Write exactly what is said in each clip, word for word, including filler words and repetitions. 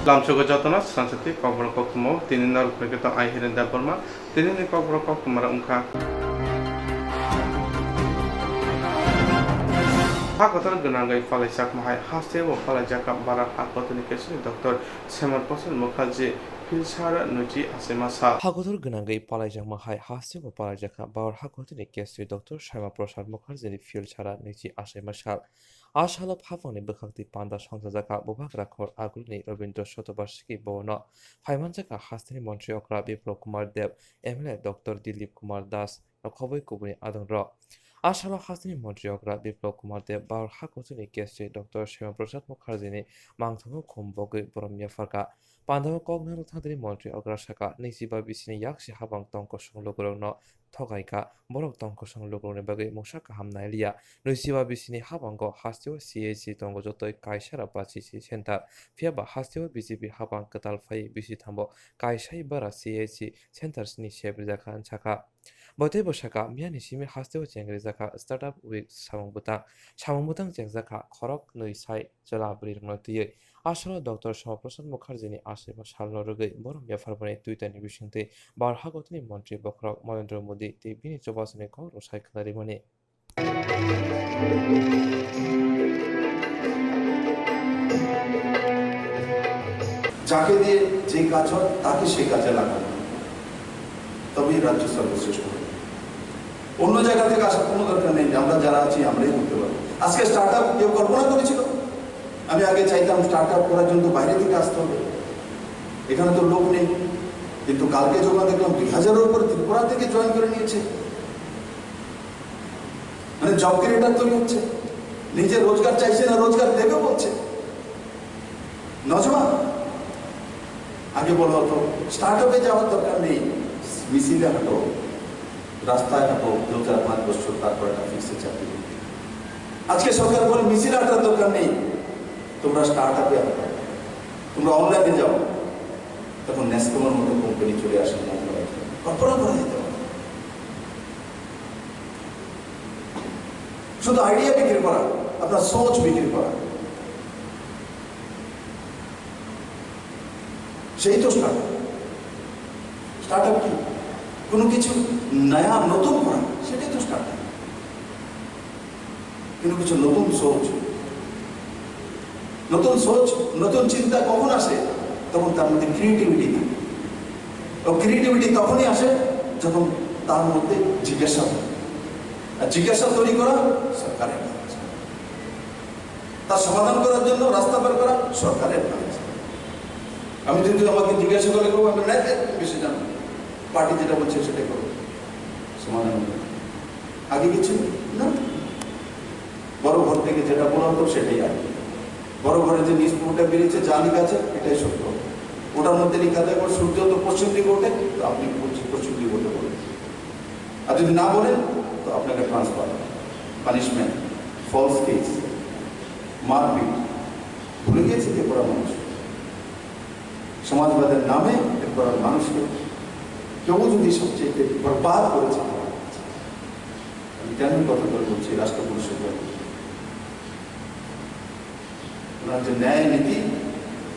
Lamsogo jotono swkang sati kokborok koktwma o tini norok phai khe tong ai Hiren Debbarma. Tini ni kokborok koktwma rok wngkha. Ha kotor gwnangwi palaijakma hai hasteo palaijakha Barar ha kotorni kesuri Doctor Shyama Prasad Mukherjee Philsara nwichi achaima sal. Ha kotor gwnangwi palaijakma hai hasteo palaijakha Barar ha kotorni kesuri Doctor Shyama Prasad Mukherjee ni Philsara nwichi achaima sal. A salo haphangni bwkhak twi panda songchajakha Bubagra khor agulini Rabindra Shatobarshiki bhavan o phaimanjakha hasteni montri okra Biplab Kumar Deb, M L A Doctor Dilip Kumar Das, rok khobwi kubuni adongrok. A salo hasteni montri okra Biplab Kumar Deb Barar ha kotorni kesuri Doctor Shyama Prasad Mukherjee ni mangthogo khum bogwi borom yapharkha. Pandao kok narwk thangtini montri okra sakha, nwichiba bisini yaksi habang tong kosong lukurokno thogaikha, borok tong kosong lukurokni bagwi mungsa kaham nailiya. Nwichiba bisini habango hasteo C H C tongo jotoi kaisa ra bachi C center, phiyaba hasteo B J P habang kwtal phai bisi thambo kaisai bara C H C centers ni sep rijak kha wng sakha. Bo teibo sakha, miyani simi hasteo chengrijakha Startup Week samung bwtang. Samung bwtang chengjakha khorok nwi sai chwla bwrwirokno twiwi. A salo Doctor Shyama Prasad Mukherjee ni achaima salno rwgwi borom yapharmani Twitter ni bisingtwi Barar ha kotorni montri bokhorok Narendra Modi tei bini chobasani kokrok sai khwnarimani. যাকে দিয়ে যে কাজ হয়, তাকে সে কাজে লাগানো, তবেই রাজ্য সর্বশ্রেষ্ঠ হবে। অন্য জায়গা থেকে আসার কোনো দরকার নেই, আমরা যারা আছি, আমরাই করতে পারবো। আজকে স্টার্ট আপ কেউ কল্পনা করেছিল? আমি আগে চাইতাম স্টার্ট আপ করার জন্য তো বাইরে থেকে আসতে হবে, এখানে তো লোক নেই। কিন্তু কালকে যখন দেখলাম দুই হাজারের উপরে ত্রিপুরা থেকে জয়েন করে নিয়েছে, মানে জব ক্রিয়েটার তৈরি হচ্ছে, নিজে রোজগার চাইছে না, রোজগার দেবে বলছে। নজওয়ান, আগে বলা হতো স্টার্ট আপে যাওয়ার দরকার নেই, মিছিলে হাঁটো, রাস্তায় হাঁটো, দু চার পাঁচ বছর, তারপরে ট্রাফিক সে চাকরি। আজকে সরকার বলে মিছিলে হাঁটার দরকার নেই, তোমরা স্টার্ট আপে হাঁটো, তোমরা অনলাইনে যাও। তখন ন্যাসকমের মতো কোম্পানি চলে আসে, কল্পনা করা যেতে পারে। শুধু আইডিয়া বিক্রি করা, আপনার সোচ বিক্রি করা, সেই তো স্টার্ট আপ। স্টার্ট আপ কি? কোনো কিছু নয়া, নতুন করা, সেটাই তো স্টার্ট আপ। কিন্তু কিছু নতুন সোচ, নতুন সোচ, নতুন চিন্তা কখন আসে? তখন তার মধ্যে ক্রিয়েটিভিটি থাকে। ও ক্রিয়েটিভিটি তখনই আসে, যখন তার মধ্যে জিজ্ঞাসা হয়। আর জিজ্ঞাসা তৈরি করা সরকারের কাজ। তার সমাধান করার জন্য রাস্তা বের করা সরকারের কাজ। আমি যদি, আমাকে জিজ্ঞাসা করে কেউ, আমি ন্যায় বেশি জানি, পার্টি যেটা বলছে সেটাই করবো, সমাধান হবে। আগে কিছু না, বড় ঘর থেকে যেটা বলা হতো সেটাই আর কি। বড় ঘরে যে নিউজ রিপোর্টটা বেরিয়েছে, যা লেখা আছে, এটাই সত্য। ওটার মধ্যে লেখা থাকবে সূর্য তো পশ্চিম দিকে ওঠে, তো আপনি পশ্চিম, পশ্চিম দিকে উঠে বলুন। আর যদি না বলেন, তো আপনাকে ট্রান্সফার, পানিশমেন্ট, ফলস কেস, মারপিট। ভুলে গিয়েছে ত্রিপুরা মানুষ। সমাজবাদের নামে ত্রিপুরার মানুষকে কেউ যদি সবচেয়ে বরবাদ করেছে, আমি কেন কথা করে বলছি রাষ্ট্র পুরুষের কথা? ওনার যে ন্যায় নীতি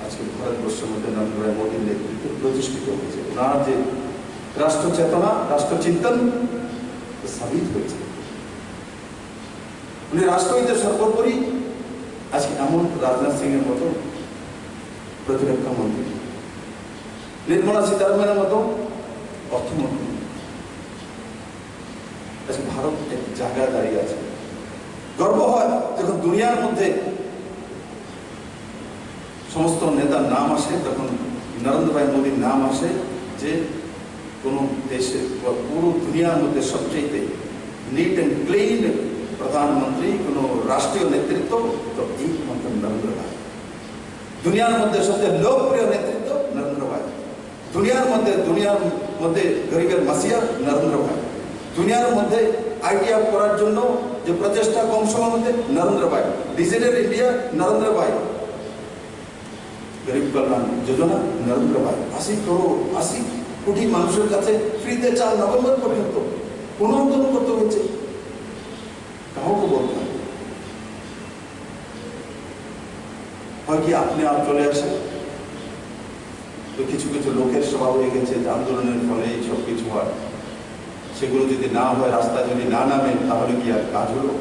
আজকে ভারতবর্ষের মধ্যে নরেন্দ্র ভাই মোদীর নেতৃত্বে প্রতিষ্ঠিত হয়েছে, ওনার যে রাষ্ট্র চেতনা, রাষ্ট্র চিন্তন সাবিত হয়েছে। উনি রাষ্ট্রহিতে সর্বোপরি আজকে এমন রাজনাথ সিং এর মতো প্রতিরক্ষা মন্ত্রী, নির্মলা সীতারামনের মতো অর্থমন্ত্রী। আজকে ভারত এক জায়গায় দাঁড়িয়ে আছে। গর্ব হয় যখন দুনিয়ার মধ্যে সমস্ত নেতার নাম আসে, তখন নরেন্দ্র ভাই মোদীর নাম আসে যে কোনো দেশের বা পুরো দুনিয়ার মধ্যে সবচেয়ে নিট অ্যান্ড ক্লিন প্রধানমন্ত্রী, কোনো রাষ্ট্রীয় নেতৃত্ব, তো একমাত্র নরেন্দ্র ভাই। দুনিয়ার মধ্যে সবচেয়ে লোকপ্রিয় নেতৃত্ব নরেন্দ্র ভাই। দুনিয়ার মধ্যে, দুনিয়ার মধ্যে গরিবের মাসিয়া নরেন্দ্র ভাই। দুনিয়ার মধ্যে আইডিয়া করার জন্য যে প্রচেষ্টা কম সময়ের মধ্যে নরেন্দ্র ভাই। ডিজিটাল ইন্ডিয়া নরেন্দ্র ভাই। গরিব কল্যাণ যোজনা নরেন্দ্র ভাই। আশি করোড়, আশি কোটি মানুষের কাছে ফ্রিতে চাল নভেম্বর পর্যন্ত পুনর্মুদ্রণ করতে হয়েছে। কাউকে বলতে হবে। হয় কি আপনি আর চলে আসেন, তো কিছু কিছু লোকের স্বভাব হয়ে গেছে যে আন্দোলনের ফলে এই সব কিছু হয়। সেগুলো যদি না হয়, রাস্তায় যদি না নামে, তাহলে কি আর কাজ হলো?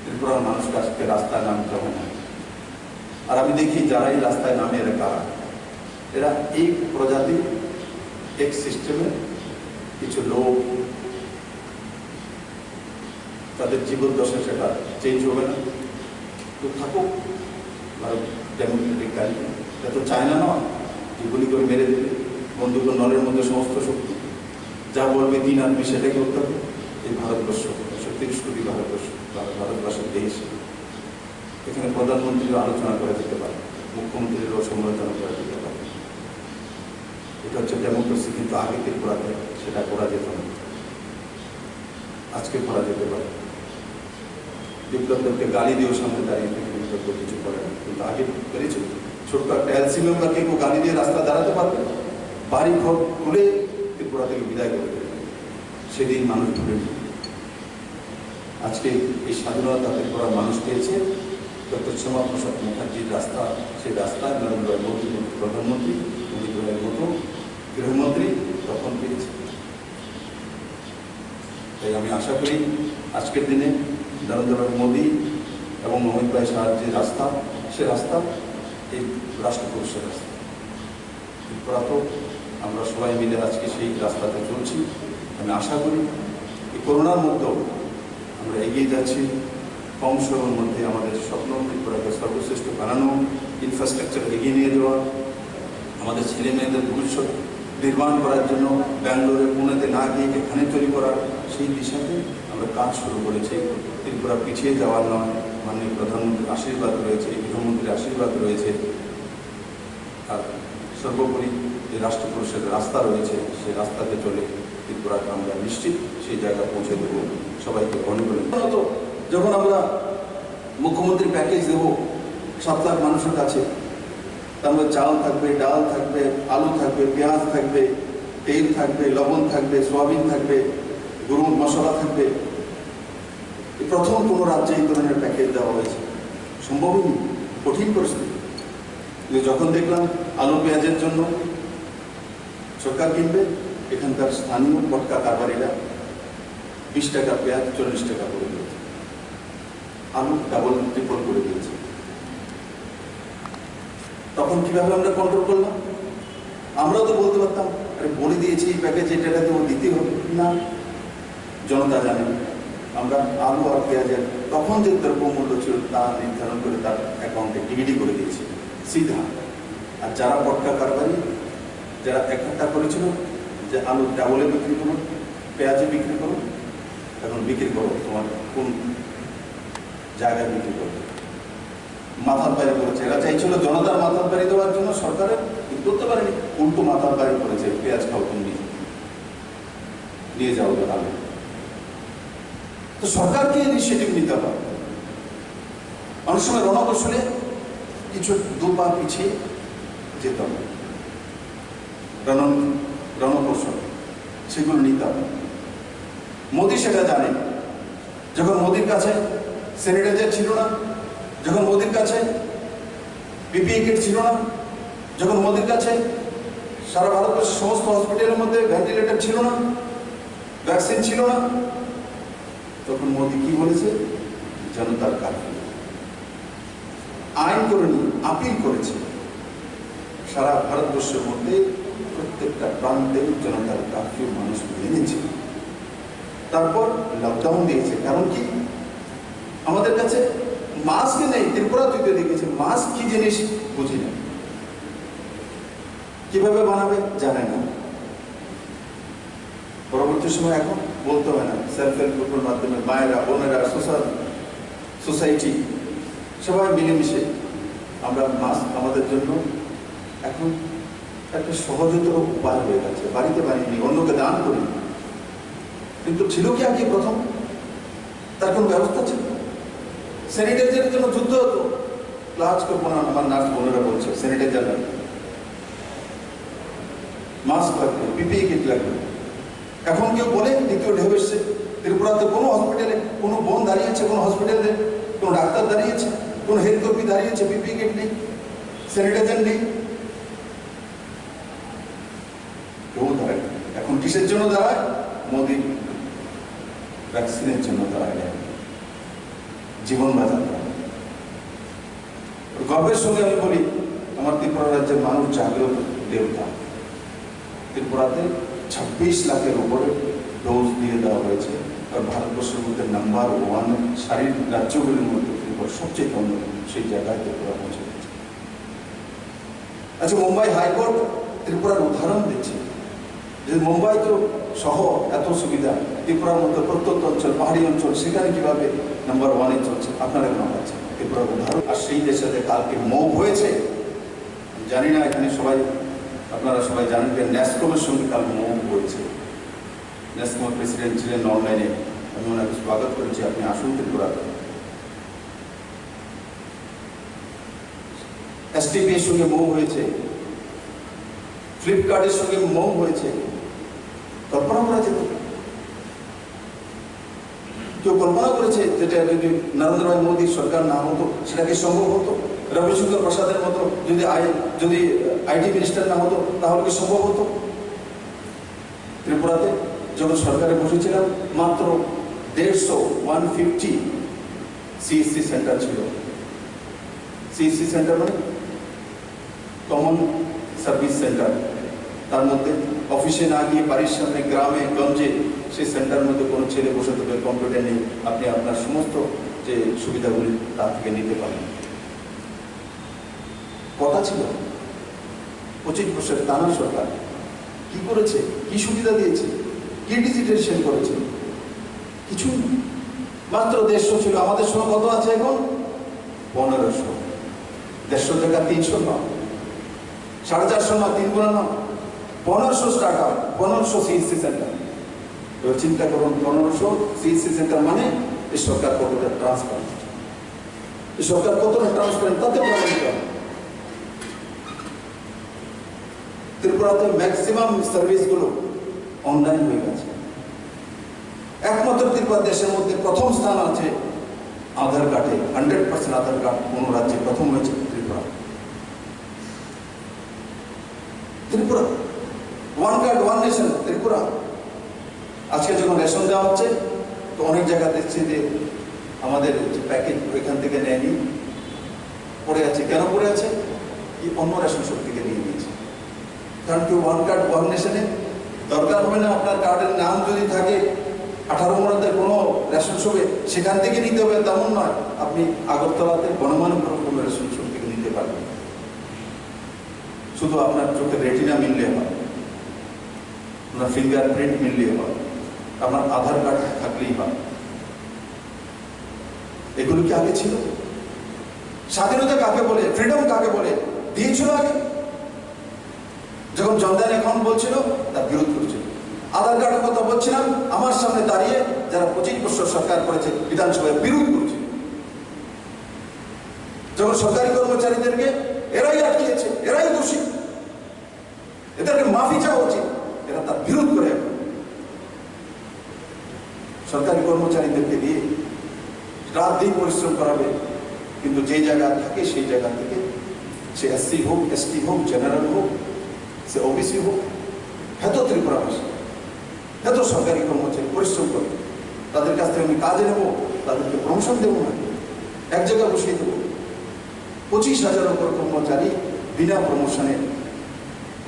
ত্রিপুরার মানুষকে আজকে রাস্তায় নামতে হয় না। আর আমি দেখি যারা এই রাস্তায় নামে এরা কারা? এরা এই প্রজাতির এক সিস্টেমে কিছু লোক, তাদের জীবদ্দশা সেটা চেঞ্জ হবে না। তো থাকুক ভারত ডেমোক্রেটিক কান্ট্রি, এটা তো চায়না নয় যে গুলি করে মেরে দেবে, বন্দুকের নলের মধ্যে সমস্ত শক্তি, যা বলবে দিন আনবে সেটাই করতে হবে। এই ভারতবর্ষ, একশো তিরিশ কোটি ভারতবর্ষ, ভারত- ভারতবাসীর দেশ। এখানে প্রধানমন্ত্রীরও আলোচনা করা যেতে পারে, মুখ্যমন্ত্রীরও সমালোচনা করা যেতে পারে। এটা হচ্ছে ডেমোক্রেসি, কিন্তু আগে ত্রিপুরাতে সেটা করা যেত না, আজকে করা যেতে পারে। বিপ্লব দেবকে গালি দিয়েও সামনে দাঁড়িয়ে থেকে বিপ্লব দেব কিছু করে না, কিন্তু আগে করেছিল। ছোট্ট একটা এলসি মেম্বারকে কেউ গালি দিয়ে রাস্তা দাঁড়াতে পারবে? বাড়ি ঘর খুলে ত্রিপুরা থেকে বিদায় করে দেবে। সেদিন মানুষ ভুলেনি। আজকে এই স্বাধীনতা ত্রিপুরার মানুষ পেয়েছে ডক্টর শ্যামা প্রসাদ মুখার্জির রাস্তা, সেই রাস্তা নরেন্দ্র মোদী প্রধানমন্ত্রী, অমিত ভাইয়ের মতো গৃহমন্ত্রী তখন পেয়েছে। তাই আমি আশা করি আজকের দিনে নরেন্দ্র মোদী এবং অমিত ভাই শাহর যে রাস্তা, সে রাস্তা এই রাষ্ট্রপুরুষের রাস্তা। ত্রিপুরা তো আমরা সবাই মিলে আজকে সেই রাস্তাতে চলছি। আমি আশা করি এই করোনার মধ্যেও আমরা এগিয়ে যাচ্ছি। কম সময়ের মধ্যে আমাদের স্বপ্ন ত্রিপুরাকে সর্বশ্রেষ্ঠ বানানো, ইনফ্রাস্ট্রাকচার এগিয়ে নিয়ে যাওয়া, আমাদের ছেলে মেয়েদের ভবিষ্যৎ নির্মাণ করার জন্য ব্যাঙ্গালোরে, পুনেতে না গিয়ে এখানে তৈরি করার সেই দিশাতে আমরা কাজ শুরু করেছি। ত্রিপুরা পিছিয়ে যাওয়ার নয়, মাননীয় প্রধানমন্ত্রীর আশীর্বাদ রয়েছে, গৃহমন্ত্রীর আশীর্বাদ রয়েছে। আর সর্বোপরি যে রাষ্ট্রপুরুষের রাস্তা রয়েছে, সেই রাস্তাতে চলে ত্রিপুরাকে আমরা নিশ্চিত সেই জায়গা পৌঁছে দেব। সবাইকে অনেক অনেক ধন্যবাদ। যখন আমরা মুখ্যমন্ত্রী প্যাকেজ দেব সাত লাখ মানুষের কাছে, তার মধ্যে চাল থাকবে, ডাল থাকবে, আলু থাকবে, পেঁয়াজ থাকবে, তেল থাকবে, লবণ থাকবে, সোয়াবিন থাকবে, গরুর মশলা থাকবে। এই প্রথম কোনো রাজ্যে এই ধরনের প্যাকেজ দেওয়া হয়েছে, সম্ভবই নেই, কঠিন পরিস্থিতি। কিন্তু যখন দেখলাম আলু পেঁয়াজের জন্য সরকার কিনবে, এখানকার স্থানীয় পটকা কারবারিরা বিশ টাকা পেঁয়াজ চল্লিশ টাকা করে দিয়েছে, আলু ডাবল ট্রিপল করে দিয়েছে। তখন কিভাবে আমরা কন্ট্রোল করলাম? আমরাও তো বলতে পারতাম, "আরে, বলে দিয়েছি এই প্যাকেজ, এটা তো দিতেই হবে।" না, জনতা জানে। আমরা আলু আর পেঁয়াজের তখন যে দ্রব্যমূল্য ছিল, তা নির্ধারণ করে তার অ্যাকাউন্টে ডিবিডি করে দিয়েছি সিধা। আর যারা পটকা কারবারি, যারা একটা করেছিল যে আলু ডাবলে বিক্রি করো, পেঁয়াজে বিক্রি করো, এখন বিক্রি করো, তোমার কোন জায়গায় বিক্রি করবে? মাথার বাড়ি করেছে। এরা চাইছিল জনতার মাথার বাড়ি দেওয়ার জন্য সরকারের, কিন্তু করতে পারেনি, উল্টো মাথার বাড়ি করেছে, "পেঁয়াজ খাও তুমি, নিয়ে যাও আলু।" তো সরকারকে ইনিশিয়েটিভ নিতে হবে। অনেক সময় রণকৌশলে কিছু দু পা পিছিয়ে যেতে হবে। রণ-, রণকৌশল সেগুলো নিতে হবে। মোদি সেটা জানে। যখন মোদির কাছে স্যানিটাইজার ছিল না, যখন মোদির কাছে পিপিই কিট ছিল না, যখন মোদির কাছে সারা ভারতবর্ষের সমস্ত হসপিটালের মধ্যে ভেন্টিলেটর ছিল না, ভ্যাকসিন ছিল না, তখন মোদি কি বলেছে? জনতার কার্ফিউ। আইন করেনি, আপিল করেছে। সারা ভারতবর্ষের মধ্যে প্রত্যেকটা প্রান্তে জনতার কার্ফিউ মানুষ মেনেছে। তারপর লকডাউন দিয়েছে। কারণ কি? আমাদের কাছে মাস্ক নেই। ত্রিপুরা তুই তো দেখেছি, মাস্ক কি জিনিস বুঝি না, কিভাবে বানাবে জানে না। পরবর্তী সময় এখন বলতে হয় না, সেলফ হেল্প গ্রুপের মাধ্যমে মায়েরা, বোনেরা, সোশ্যাল সোসাইটি, সবাই মিলেমিশে আমরা মাস্ক আমাদের জন্য এখন একটা সহজতর উপায় হয়ে গেছে। বাড়িতে বানিয়ে নিই, অন্যকে দান করি। কিন্তু ছিল কি আগে প্রথম? তার কোনো ব্যবস্থা ছিল? স্যানিটাইজারের জন্য যুদ্ধ হতো। ক্লাস করবো না, আমার নার্স বোনেরা বলছে, স্যানিটাইজার লাগবে, মাস্ক লাগবে, পিপিই কিট লাগবে। এখন কেউ বলে দ্বিতীয় ঢেউ এসছে, ত্রিপুরাতে কোনো হসপিটালে কোনো বোন দাঁড়িয়েছে, কোনো হসপিটালে কোনো ডাক্তার দাঁড়িয়েছে, কোনো হেলথ কর্মী দাঁড়িয়েছে, পিপিই কিট নেই, স্যানিটাইজার নেই। কিসের জন্য দাঁড়ায়? মোদি ভ্যাকসিনের জন্য দাঁড়ায় না, জীবন বাঁচাতে। গর্বের সঙ্গে আমি বলি, আমার ত্রিপুরা রাজ্যের মানুষ জাগ্রত দেবতা। ত্রিপুরাতে ছাব্বিশ লাখের উপরে ডোজ দিয়ে দেওয়া হয়েছে, আর ভারতবর্ষের মধ্যে নাম্বার ওয়ান, সারির রাজ্যগুলির মধ্যে ত্রিপুরা সবচেয়ে কম, সেই জায়গায় ত্রিপুরা পৌঁছে গেছে। আচ্ছা, মুম্বাই হাইকোর্ট ত্রিপুরার উদাহরণ দিচ্ছে যে মুম্বাই তো শহর, এত সুবিধা, ত্রিপুরার মধ্যে প্রত্যন্ত অঞ্চল, পাহাড়ি অঞ্চল, সেখানে কিভাবে নাম্বার ওয়ানে চলছে, আপনারা কেন পাচ্ছেন না? ত্রিপুরার উদাহরণ। আর সেই দেশেতে কালকে মৌ হয়েছে, আমি জানি না এখানে সবাই, আপনারা সবাই জানেন যে ন্যাসকমের সঙ্গে কাল মৌ হয়েছে। ন্যাসকমের প্রেসিডেন্ট ছিলেন অনলাইনে, আমি ওনাকে স্বাগত করেছি, আপনি আসুন ত্রিপুরাতে। এসটিপি এর সঙ্গে মৌ হয়েছে, ফ্লিপকার্টের সঙ্গে মৌ হয়েছে। কল্পনা করা যেত? কেউ কল্পনা করেছে যেটা যদি নরেন্দ্র ভাই মোদীর সরকার না হতো, সেটা কি সম্ভব হতো? রবিশঙ্কর প্রসাদের মতো যদি আই, যদি আইটি মিনিস্টার না হতো, তাহলে কি সম্ভব হতো? ত্রিপুরাতে যখন সরকারে বসেছিলাম, মাত্র দেড়শো, ওয়ান ফিফটি সিএসসি সেন্টার ছিল। সিএসসি সেন্টার মানে কমন সার্ভিস সেন্টার। তার মধ্যে অফিসে না গিয়ে, বাড়ির সামনে, গ্রামে গঞ্জে, সেই সেন্টার মধ্যে কোনো ছেলে বসে থাকবে, কম্পিউটার নেই, আপনি আপনার সমস্ত যে সুবিধাগুলি তার থেকে নিতে পারেন। কথা ছিল, পঁচিশ বছর টানা সরকার কি করেছে, কি সুবিধা দিয়েছে, কি ডিজিটাইজেশন করেছে? কিছুই না। মাত্র দেড়শো ছিল, আমাদের সময় কত আছে এখন? পনেরোশো। দেড়শো জায়গা তিনশো না, সাড়ে চারশো না, তিন গুণ না, পনেরোশো স্টার্ট আপ, পনেরোশো সিএসসি সেন্টার। এবার চিন্তা করুন, পনেরোশো সিএসসি সেন্টার মানে এই সরকার কতটা ট্রান্সপারেন্ট, এই সরকার কতটা ট্রান্সপারেন্ট, তাতে প্রমাণিত হয়। ত্রিপুরাতে ম্যাক্সিমাম সার্ভিসগুলো অনলাইন হয়ে গেছে। একমাত্র ত্রিপুরা দেশের মধ্যে প্রথম স্থান আছে আধার কার্ডে, হান্ড্রেড পার্সেন্ট আধার কার্ড কোনো রাজ্যে প্রথম হয়েছে Tripura. Tripura, one card one nation Tripura. আজকে যখন রেশন দেওয়া হচ্ছে, তো অনেক জায়গা দেখছি যে আমাদের যে প্যাকেট ওইখান থেকে নেয়নি, পড়ে আছে। কেন পড়ে আছে? কি অন্য রেশন শপ থেকে নিয়ে নিয়েছে। কারণ কি, ওয়ান কার্ড ওয়ান নেশনে দরকার হবে না, আপনার কার্ডের নাম যদি থাকে আঠারো নম্বরের কোনো রেশন শপে, সেখান থেকে নিতে হবে তেমন নয়। আপনি আগরতলাতে বনমালীপুরম কোনো রেশন শপ থেকে নিতে পারবেন। শুধু আপনার চোখের রেটিনা মিললে হয়, আপনার ফিঙ্গারপ্রিন্ট মিললে হয়, আপনার আধার কার্ড থাকলেই হয়। এগুলো কি আগে ছিল? স্বাধীনতা কাকে বলে, ফ্রিডম কাকে বলে, দিয়েছিল আগে? যখন জনধন অ্যাকাউন্ট বলছিল, তার বিরোধ করছিল। আধার কার্ডের কথা বলছিলাম, আমার সামনে দাঁড়িয়ে যারা পঁচিশ বছর সরকার করেছে, বিধানসভায় বিরোধ করছিল। যখন সরকারি কর্মচারীদেরকে এরাই আটকিয়েছে, এরাই দোষী, এদেরকে মাফি চাওয়া উচিত, এরা তার বিরোধ করে। এখন সরকারি কর্মচারীদেরকে দিয়ে রাত দিন পরিশ্রম করাবে, কিন্তু যে জায়গা থাকে সেই জায়গা থেকে, সে এসসি হোক, এসটি হোক, জেনারেল হোক, সে ওবিসি হোক, হয়তো ত্রিপুরাবাসী, এত সরকারি কর্মচারী পরিশ্রম করে, তাদের কাছ থেকে আমি কাজে নেব, তাদেরকে প্রমোশন দেবো না, এক জায়গায় বসিয়ে দেবো। পঁচিশ হাজার উপর কর্মচারী বিনা প্রমোশনে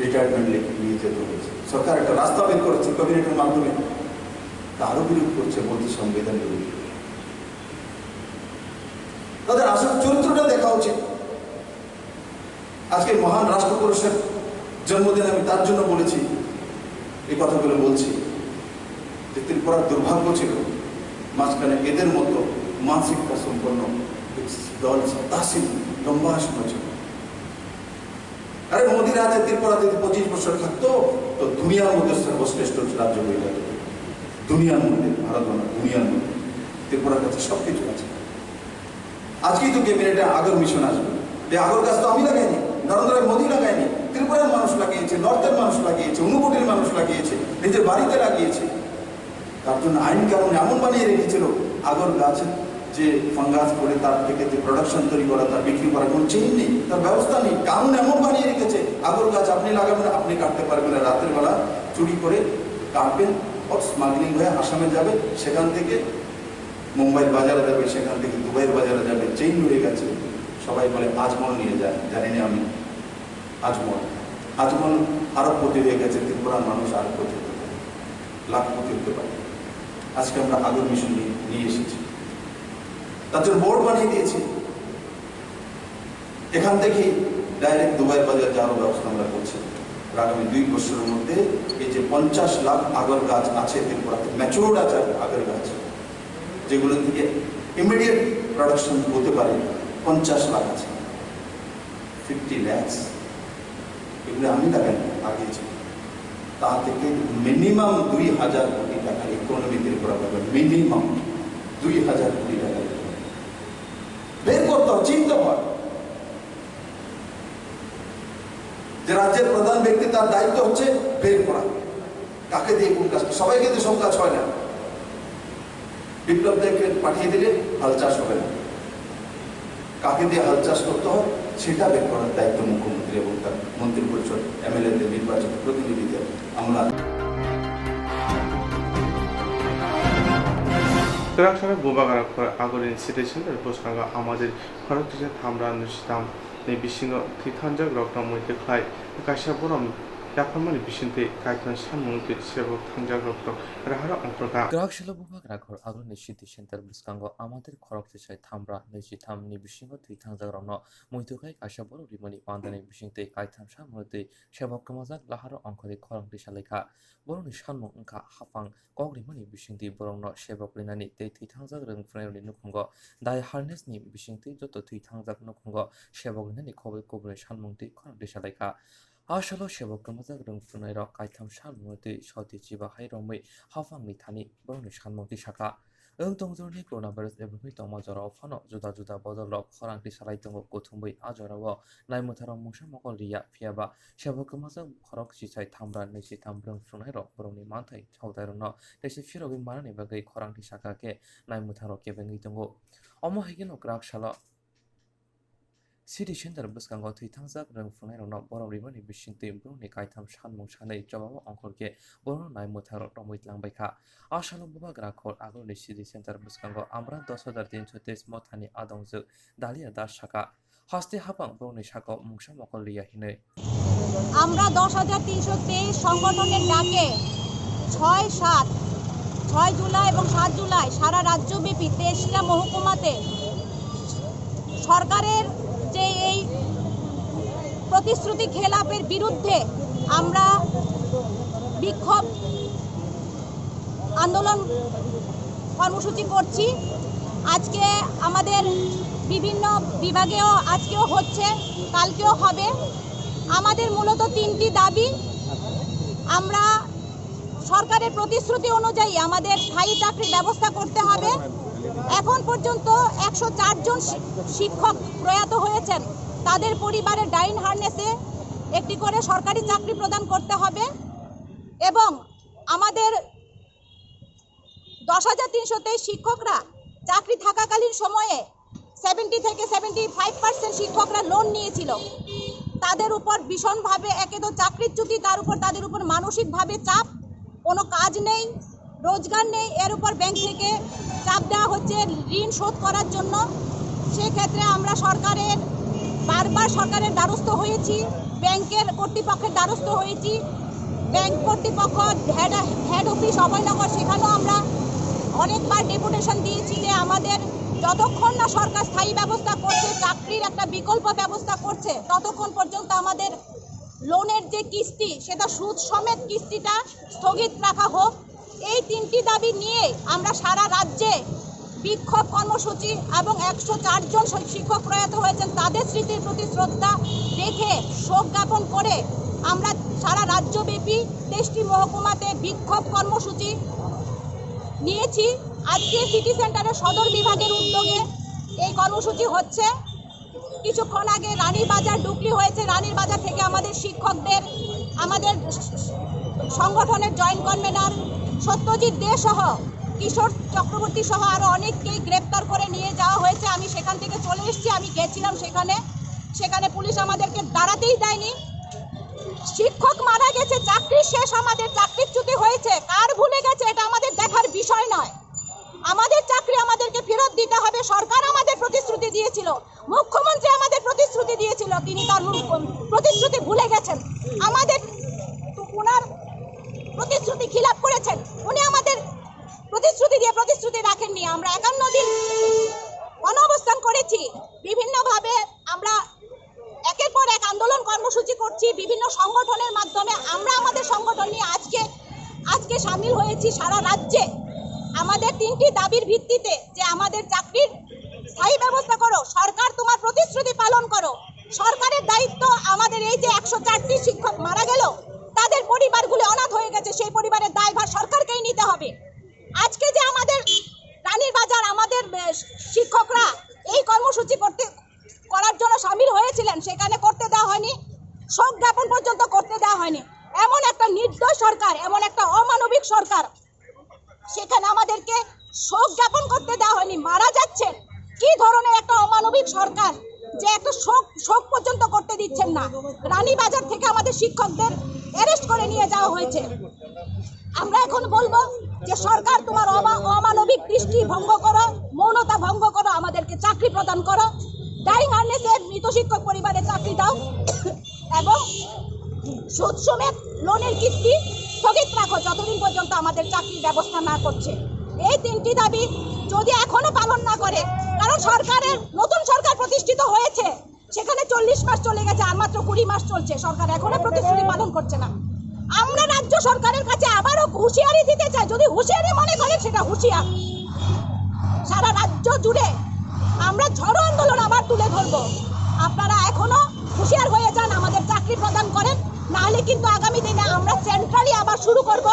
রিটায়ারমেন্ট নিয়ে যেতে হয়েছে। সরকার একটা রাস্তা বের করেছে ক্যাবিনেটের মাধ্যমে, তারও বিরোধ করছে, বলছে সংবিধান বিরোধী। তাদের আসল চরিত্রটা দেখা উচিত। আজকে মহান রাষ্ট্রপুরুষের জন্মদিন, আমি তার জন্য বলেছি, এই কথাগুলো বলছি যে ত্রিপুরার দুর্ভাগ্য ছিল মাঝখানে এদের মতো মানসিকতা সম্পন্ন দল দাসী লম্বা সময় ছিল। আরে মোদি রাজে ত্রিপুরা যদি পঁচিশ বছর থাকতো, তো দুনিয়ার মধ্যে সর্বশ্রেষ্ঠ রাজ্য হয়ে যেত। দুনিয়ার মধ্যে, ভারত না, দুনিয়ার মধ্যে ত্রিপুরার কাছে সবকিছু আছে। আজকেই তো ক্যাবিনেটে আগর মিশন আসবে। এই আগর গাছ তো আমি লাগাইনি, নরেন্দ্র মোদী লাগায়নি, ত্রিপুরার মানুষ লাগিয়েছে, নর্থের মানুষ লাগিয়েছে, ঊনকোটির মানুষ লাগিয়েছে, নিজের বাড়িতে লাগিয়েছে। তার জন্য আইন কানুন এমন বানিয়ে রেখেছিল, আগর গাছের যে ফাঙ্গাস করে তার থেকে যে প্রোডাকশন তৈরি করা, তার বিক্রি করার কোনো চেইন নেই, তার ব্যবস্থা নেই। কানুন এমন বানিয়ে রেখেছে, আগর গাছ আপনি লাগাবেন, আপনি কাটতে পারবেন না। রাতের বেলা চুরি করে কার্পেন পথ স্মাগলিং হয়ে আসামে যাবে, সেখান থেকে মুম্বাইর বাজারে যাবে, সেখান থেকে দুবাইয়ের বাজারে যাবে, চেইন রয়ে গেছে। সবাই বলে আজমল নিয়ে যায়, জানি না আমি। আজমল, আজমল আরবপতি হয়ে গেছে, ত্রিপুরার মানুষ আরবপতি হতে পারে, লাখপতি হতে পারে। আজকে আমরা আগর মেশিন নিয়ে, নিয়ে এসেছি, তার জন্য বোর্ড বানিয়ে দিয়েছি। এখান থেকে ডাইরেক্ট দুবাই বাজার যাওয়ার ব্যবস্থা আমরা করছি। আর আগামী দুই বছরের মধ্যে এই যে পঞ্চাশ লাখ আগর গাছ আছে ত্রিপুরাতে, ম্যাচিওর্ড আছে আগর গাছ, যেগুলো থেকে ইমিডিয়েট প্রোডাকশন হতে পারে, পঞ্চাশ লাখ আছে, ফিফটি ল্যাক্স, এগুলো আমি টাকা লাগিয়েছি। তা থেকে মিনিমাম দুই হাজার কোটি টাকার ইকোনমি ত্রিপুরা পাবে, মিনিমাম দুই হাজার কোটি টাকার ইকোনমি। বের করতে হয়, চিনতে হয় যে রাজ্যের প্রধান ব্যক্তি, তার দায়িত্ব হচ্ছে বের করা, কাকে দিয়ে কোন কাজ। সবাইকে দিয়ে সব কাজ হয় না। বিপ্লব দেবকে পাঠিয়ে দিলে হাল চাষ হবে না, কাকে দিয়ে হাল চাষ করতে হয় সেটা বের করার দায়িত্ব মুখ্যমন্ত্রী এবং তার মন্ত্রী পরিষদ, এমএলএদের, নির্বাচিত প্রতিনিধিদের। আমরা Kwrak salo bubagra khor agorni city center bwskango amadir khorok tisa thamra nwichitham ni bisingo thwi thangjak rokno muitu khlai kaisa borom yapharmani bisingtwi kaitham sanmung twi sebok thangjak rokno raharo ongkhorkha. Kwrak salo bubagra khor agorni city center bwskango amadir khorok tisa thamra nwichitham ni bisingo thwi thangjak rokno muitu khlai kaisa borom rimani pandani bisingtwi kaitham sanmung twi sebok kwmajak laharo ongkhorwi khorang tisa laikha. Borokni sanmung wngkha haphang kok rimani bisingtwi borokno sebok rinani tei thwi thangjak rwng phwrwngnairokni nukhungo dai harness ni bisingtwi joto thwi thangjak nukhungo sebok rinani khobwi kubuni sanmung twi khorang tisa laikha. A salo sebok kwmajak rwng phwrwngnairok kaitham sanmung twi soti chiba hai romwi haphangni thani borokni sanmung twi sakha. Wng tongjorni coronavirus ebogwi tongma jorao phano juda juda bodolrok khorang twi salai tongo, kuthumwi a jorao naimwtharok mungsa mokol riya, phiyaba sebok kwmajak khorok chisai thamra nwichitham rwng phwrwngnairok borokni manthai thokdairokno teisa phirogwi manani bagwi khorang twi sakha khe naimwtharok kebengwi tongo. Omo hai kheno kwrak salo city center bwskango thwi thangjak rwng phwrwngnairokno borom rimani bisingtwi borokni kaitham sanmung sanwi chobao ongkhor khe borokno naimwtharok romwi tlangbaikha. A salo bubagra khor agorni city center bwskango Amra dos hajar tinso teis mothani adongjwk Dalia Das sakha, haste haphang borokni sakao mungsa mokol riya hinwi. আমরা দশ হাজার তিনশো তেইশ সংগঠনের ডাকে ছয় সাত, ছয় জুলাই এবং সাত জুলাই সারা রাজ্যব্যাপী তেইশটা মহকুমাতে সরকারের যে এই প্রতিশ্রুতি খেলাপের বিরুদ্ধে আমরা বিক্ষোভ আন্দোলন কর্মসূচি করছি। আজকে আমাদের বিভিন্ন বিভাগেও আজকেও হচ্ছে, কালকেও হবে। আমাদের মূলত তিনটি দাবি। আমরা সরকারের প্রতিশ্রুতি অনুযায়ী আমাদের স্থায়ী চাকরির ব্যবস্থা করতে হবে। এখন পর্যন্ত একশো চার জন শি-, শিক্ষক প্রয়াত হয়েছেন, তাদের পরিবারের ডাইন হার্নেসে একটি করে সরকারি চাকরি প্রদান করতে হবে এবং আমাদের দশ হাজার তিনশো তেইশ শিক্ষকরা চাকরি থাকাকালীন সময়ে সেভেন্টি থেকে সেভেন্টি ফাইভ পার্সেন্ট শিক্ষকরা লোন নিয়েছিল। তাদের উপর ভীষণভাবে, একে তো চাকরিচ্যুতি, তার উপর তাদের উপর মানসিকভাবে চাপ, কোনো কাজ নেই, রোজগার নেই, এর উপর ব্যাংক থেকে চাপ দেওয়া হচ্ছে ঋণ শোধ করার জন্য। সেক্ষেত্রে আমরা সরকারের, বারবার সরকারের দ্বারস্থ হয়েছি, ব্যাংকের কর্তৃপক্ষের দ্বারস্থ হয়েছি। ব্যাংক কর্তৃপক্ষ হেড, হেড অফিস অভয়নগর, সেখানেও আমরা অনেকবার ডেপুটেশন দিয়েছি যে আমাদের যতক্ষণ না সরকার স্থায়ী ব্যবস্থা করছে, চাকরির একটা বিকল্প ব্যবস্থা করছে, ততক্ষণ পর্যন্ত আমাদের লোনের যে কিস্তি, সেটা সুদ সমেত কিস্তিটা স্থগিত রাখা হোক। এই তিনটি দাবি নিয়ে আমরা সারা রাজ্যে বিক্ষোভ কর্মসূচি এবং একশো চার জন শি-, শিক্ষক প্রয়াত হয়েছেন, তাদের স্মৃতির প্রতি শ্রদ্ধা রেখে শোক জ্ঞাপন করে আমরা সারা রাজ্যব্যাপী তেইশটি মহকুমাতে বিক্ষোভ কর্মসূচি নিয়েছি। আজকে সিটি সেন্টারের সদর বিভাগের উদ্যোগে এই কর্মসূচি হচ্ছে। কিছুক্ষণ আগে রানীর বাজার ডুকলি হয়েছে, রানীর বাজার থেকে আমাদের শিক্ষকদের, আমাদের সংগঠনের জয়েন্ট কনভেনর সত্যজিৎ দে সহ, কিশোর চক্রবর্তী সহ আরো অনেককেই গ্রেপ্তার করে নিয়ে যাওয়া হয়েছে। আমি সেখান থেকে চলে এসেছি, আমি গেছিলাম সেখানে, সেখানে পুলিশ আমাদেরকে দাঁড়াতেই দেয়নি। শিক্ষক মারা গেছে, চাকরি শেষ, আমাদের চাকরিচ্যুতি হয়েছে, কার ভুলে গেছে এটা আমাদের দেখার বিষয় নয়। আমাদের চাকরি আমাদেরকে ফেরত দিতে হবে। সরকার আমাদের প্রতিশ্রুতি দিয়েছিল, মুখ্যমন্ত্রী আমাদের প্রতিশ্রুতি দিয়েছিল, তিনি তার মুখ- প্রতিশ্রুতি ভুলে গেছেন। আমাদের ওনার প্রতিশ্রুতি খিলাফ করেছেন। উনি আমাদের প্রতিশ্রুতি দিয়ে প্রতিশ্রুতি রাখেননি। আমরা একান্ন দিন গণঅবস্থান করেছি, বিভিন্নভাবে আমরা একের পর এক আন্দোলন কর্মসূচি করছি, বিভিন্ন সংগঠনের মাধ্যমে আমরা আমাদের সংগঠন নিয়ে আজকে আজকে সামিল হয়েছি সারা রাজ্যে। আমাদের তিনটি দাবির ভিত্তিতে, যে আমাদের চাকরির স্থায়ী ব্যবস্থা করো, সরকার তোমার প্রতিশ্রুতি পালন করো। সরকারের দায়িত্ব, আমাদের এই যে একশো চারটি শিক্ষক মারা গেল, তাদের পরিবারগুলি অনাথ হয়ে গেছে, সেই পরিবারের দায়ভার সরকারকেই নিতে হবে। আজকে যে আমাদের রানীর বাজার, আমাদের আহ, শিক্ষকরা এই কর্মসূচি করতে করার জন্য সামিল হয়েছিলেন, সেখানে করতে দেওয়া হয়নি, শোক জ্ঞাপন পর্যন্ত করতে দেওয়া হয়নি। এমন একটা নির্দয় সরকার, এমন একটা অমানবিক সরকার, সেখানে আমাদেরকে শোক জ্ঞাপন করতে দেওয়া হয়নি। মারা যাচ্ছেন, কি ধরনের একটা অমানবিক সরকার যে একটা শোক শোক পর্যন্ত করতে দিচ্ছেন না। রানীবাজার থেকে আমাদের শিক্ষকদের অ্যারেস্ট করে নিয়ে যাওয়া হয়েছে। আমরা এখন বলবো যে সরকার, তোমার অমা- অমানবিক দৃষ্টি ভঙ্গ করো, মৌনতা ভঙ্গ করো, আমাদেরকে চাকরি প্রদান করো। ডাইং হার্নেসে মৃত শিক্ষক পরিবারে চাকরি দাও এবং সুদ সমেত লোনের কিস্তি স্থগিত রাখো, যতদিন পর্যন্ত আমাদের চাকরির ব্যবস্থা না করছে। এই তিনটি দাবি যদি এখনো পালন না করে, কারণ সরকারের, নতুন সরকার প্রতিষ্ঠিত হয়েছে, সেখানে চল্লিশ মাস চলে গেছে, আর মাত্র কুড়ি মাস চলছে, সরকার এখনো প্রতিশ্রুতি পালন করছে না। আমরা রাজ্য সরকারের কাছে আবারও হুঁশিয়ারি দিতে চাই, যদি হুঁশিয়ারি মনে করেন সেটা হুঁশিয়ার। সারা রাজ্য জুড়ে আমরা ঝড়ো আন্দোলন আবার তুলে ধরবো। আপনারা এখনো হুঁশিয়ার হয়ে যান, আমাদের চাকরি প্রদান করেন, নাহলে কিন্তু আগামী দিনে আমরা সেন্ট্রালি আবার শুরু করব,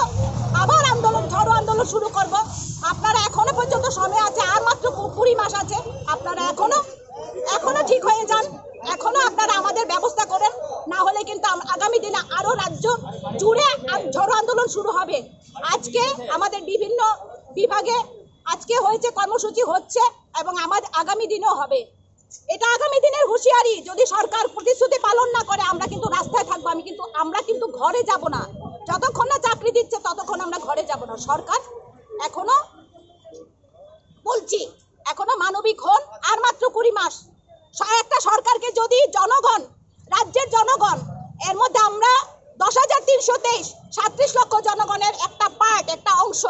আবার আন্দোলন, ঝড়ো আন্দোলন শুরু করব। আপনারা এখনো পর্যন্ত সময় আছে, আর মাত্র কু- কুড়ি মাস আছে, আপনারা এখনো এখনো ঠিক হয়ে যান, এখনো আপনারা আমাদের ব্যবস্থা করেন, না হলে কিন্তু আম- আগামী দিনে আরো রাজ্য জুড়ে আন- ঝড়ো আন্দোলন শুরু হবে। আজকে আমাদের বিভিন্ন বিভাগে আজকে হয়েছে, কর্মসূচি হচ্ছে এবং আমাদের আগামী দিনেও হবে। এটা আগামী দিনের হুঁশিয়ারি। যদি সরকার প্রতিশ্রুতি পালন না করে, আমরা কিন্তু রাস্তায় থাকবো। আমি কিন্তু আমরা কিন্তু ঘরে যাব না, যতক্ষণ না চাকরি দিচ্ছে ততক্ষণ আমরা ঘরে যাব না। সরকার এখনো বলছি, এখনো মানবিক হন, আর মাত্র কুড়ি মাস। স- একটা সরকারকে যদি জনগণ, রাজ্যের জনগণ, এর মধ্যে আমরা দশ হাজার তিনশো তেইশ, সাতত্রিশ লক্ষ জনগণের একটা পার্ট, একটা অংশ,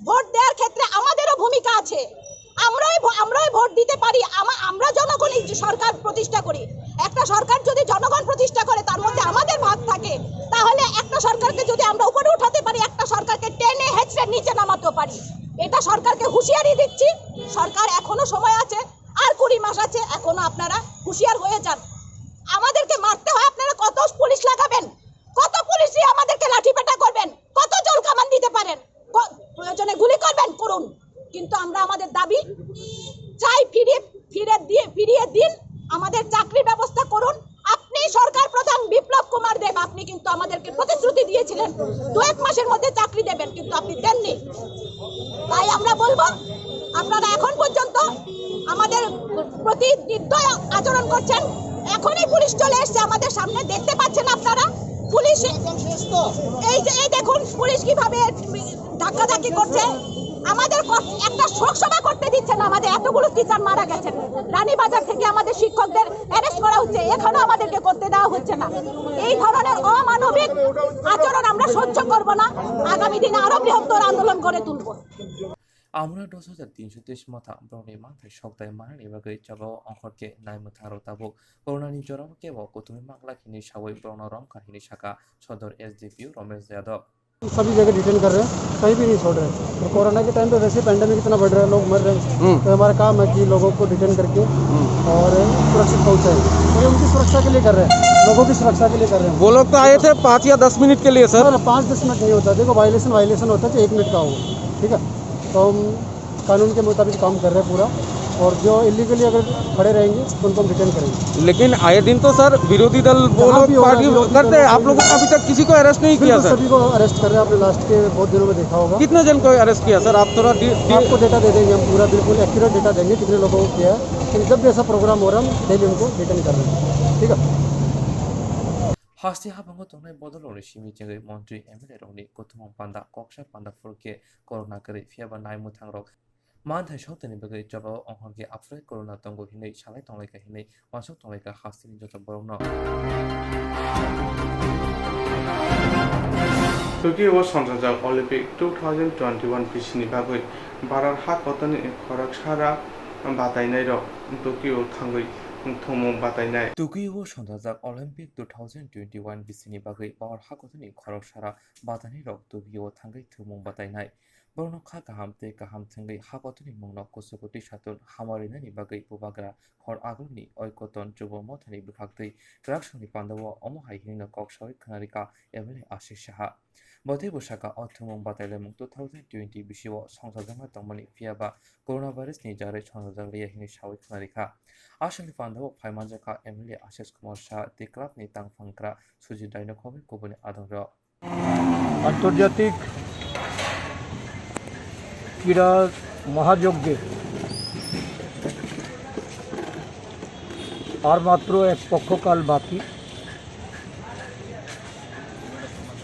ভোট দেওয়ার ক্ষেত্রে আমাদেরও ভূমিকা আছে। আমরাই ভো- আমরাই ভোট দিতে পারি, আমা- আমরা জনগণই যে সরকার প্রতিষ্ঠা করি। একটা সরকার যদি জনগণ প্রতিষ্ঠা করে, তার মধ্যে আমাদের ভাগ থাকে, তাহলে একটা সরকারকে যদি আমরা উপরে উঠাতে পারি, একটা সরকারকে টেনে হেঁচড়ে নিচে নামাতে পারি। এটা সরকারকে হুঁশিয়ারি দিচ্ছি। সরকার এখনো সময় আছে, আর কুড়ি মাস আছে, এখনো আপনারা হুঁশিয়ার হয়ে যান। আমাদেরকে মারতে হয়, আপনারা কত পুলিশ লাগাবেন, কত পুলিশই আমাদেরকে লাঠিপেটা করবেন, কত জল কামান দিতে পারেন, ক- প্রয়োজনে গুলি করবেন, করুন, কিন্তু আমরা আমাদের দাবি চাই ফিরে ফিরে দিয়ে ফিরিয়ে দিন, আমাদের চাকরির ব্যবস্থা করুন। আপনি সরকার প্রধান বিপ্লব কুমার দেব, আপনি কিন্তু আমাদেরকে প্রতিশ্রুতি দিয়েছিলেন দু এক মাসের মধ্যে চাকরি দেবেন, কিন্তু আপনি দেননি। তাই আমরা বলবো, আপনারা এখন পর্যন্ত আমাদের প্রতি নির্দয় আচরণ করছেন। এখনই পুলিশ চলে এসছে আমাদের সামনে, দেখতে পাচ্ছেন আপনারা। পুলিশ এই যে, এই দেখুন পুলিশ কিভাবে ধাক্কাধাক্কি করছে। আমাদের ক- একটা শোক সভা করতে দিচ্ছে না। আমাদের এতগুলো টিচার মারা গেছেন, রানীবাজার থেকে আমাদের শিক্ষকদের অ্যারেস্ট করা হচ্ছে, এখানেও আমাদেরকে করতে দেওয়া হচ্ছে না। এই ধরনের অমানবিক আচরণ আমরা সহ্য করব না। আগামী দিনে আরো বৃহত্তর আন্দোলন গড়ে তুলব। Amura dos hajar tinso teis motha borokni manthai sokdai manani bagwi jagao ongkhor khe naimwthang rok tabuk. Corona ni jorao kebo kuthumwi manglak hwnwi sawi borokno romkha hwnwi sakha Sodor S D P O Romesh Yadav. सभी जगह डिटेन कर रहे हैं, कहीं भी नहीं छोड़ रहे हैं। और कोरोना के टाइम पे वैसे पैंडेमिक इतना बढ़ रहा है, लोग मर रहे हैं। हम्म। तो हमारा काम है कि लोगों को डिटेन करके हम्म। और सुरक्षित पहुंचाएं। तो ये उनकी सुरक्षा के लिए कर रहे हैं, लोगों की सुरक्षा के लिए कर रहे हैं। वो लोग तो आए थे पाँच या दस मिनट के लिए, सर। सर, पाँच दस मिनट नहीं होता। देखो, वायलेशन वायलेशन होता है, चाहे एक मिनट का हो, ठीक है। तो हम कानून के मुताबिक काम कर रहे हैं पूरा, और जो इलीगली अगर खड़े रहेंगे उनको हम डिटेन करेंगे। लेकिन आए दिन तो सर विरोधी दल वो जहाँ लोग भी होगा, पार्टी विरोधी करते दल हैं, आप लोगों ने अभी तक किसी को अरेस्ट नहीं किया बिल्कुल, सर। सभी को अरेस्ट कर रहे हैं, आपने लास्ट के बहुत दिनों में देखा होगा। कितने जन को अरेस्ट किया सर, आप थोड़ा डि- डि- आपको डेटा दे देंगे हम पूरा, बिल्कुल एक्यूरेट डेटा देंगे कितने लोगों को किया है। लेकिन जब भी ऐसा प्रोग्राम हो रहा है, हम डेली उनको डिटेन कर रहे हैं, ठीक है। Haste habango tongnai bodolrokni simi chengwi montri M L A rokni kuthumung panda koksa panda phuru khe corona kwrwi, phiyaba naimwthangrok manthai sotoni bagwi jobao ongkhorkhe aphuru corona tongo hinwi salai tonglaikha hinwi uansuk tonglaikha hasteni joto borokno. Tokyo o songchajak Olympic two thousand twenty-one bisini bagwi Bharat ha kotorni khoroksa ra batainairok Tokyo thangwi thumung batainai. Tokyo o songchajak Olympic two thousand twenty-one bisini bagwi Bharat ha kotorni khoroksa ra batainairok Tokyo o thangwi thumung batainai. Borokno kha kaham tei kaham thwngwi ha kotorni mungno kuchugo twi satung hamarinani bagwi Bubagra hor agulni Oikoton Chubo Mothani bwkhaktwi kwraksongni pandao omo hai hinwino kok sawi khwnarikha M L A Ashish Saha. Bo teibo sakha, o thumung batailaimung two thousand twenty bisio songchajakna tongmani, phiyaba coronavirus ni jarwi songchajakliya hinwi sawi khwnarikha. Aswkni pandao phaimanjakha M L A Ashish Kumar Saha tei club ni tangphangkra Sujit Daino khobwi kubuni adongrok. আন্তর্জাতিক ক্রীড়া মহাযজ্ঞে আর মাত্র এক পক্ষকাল বাকি।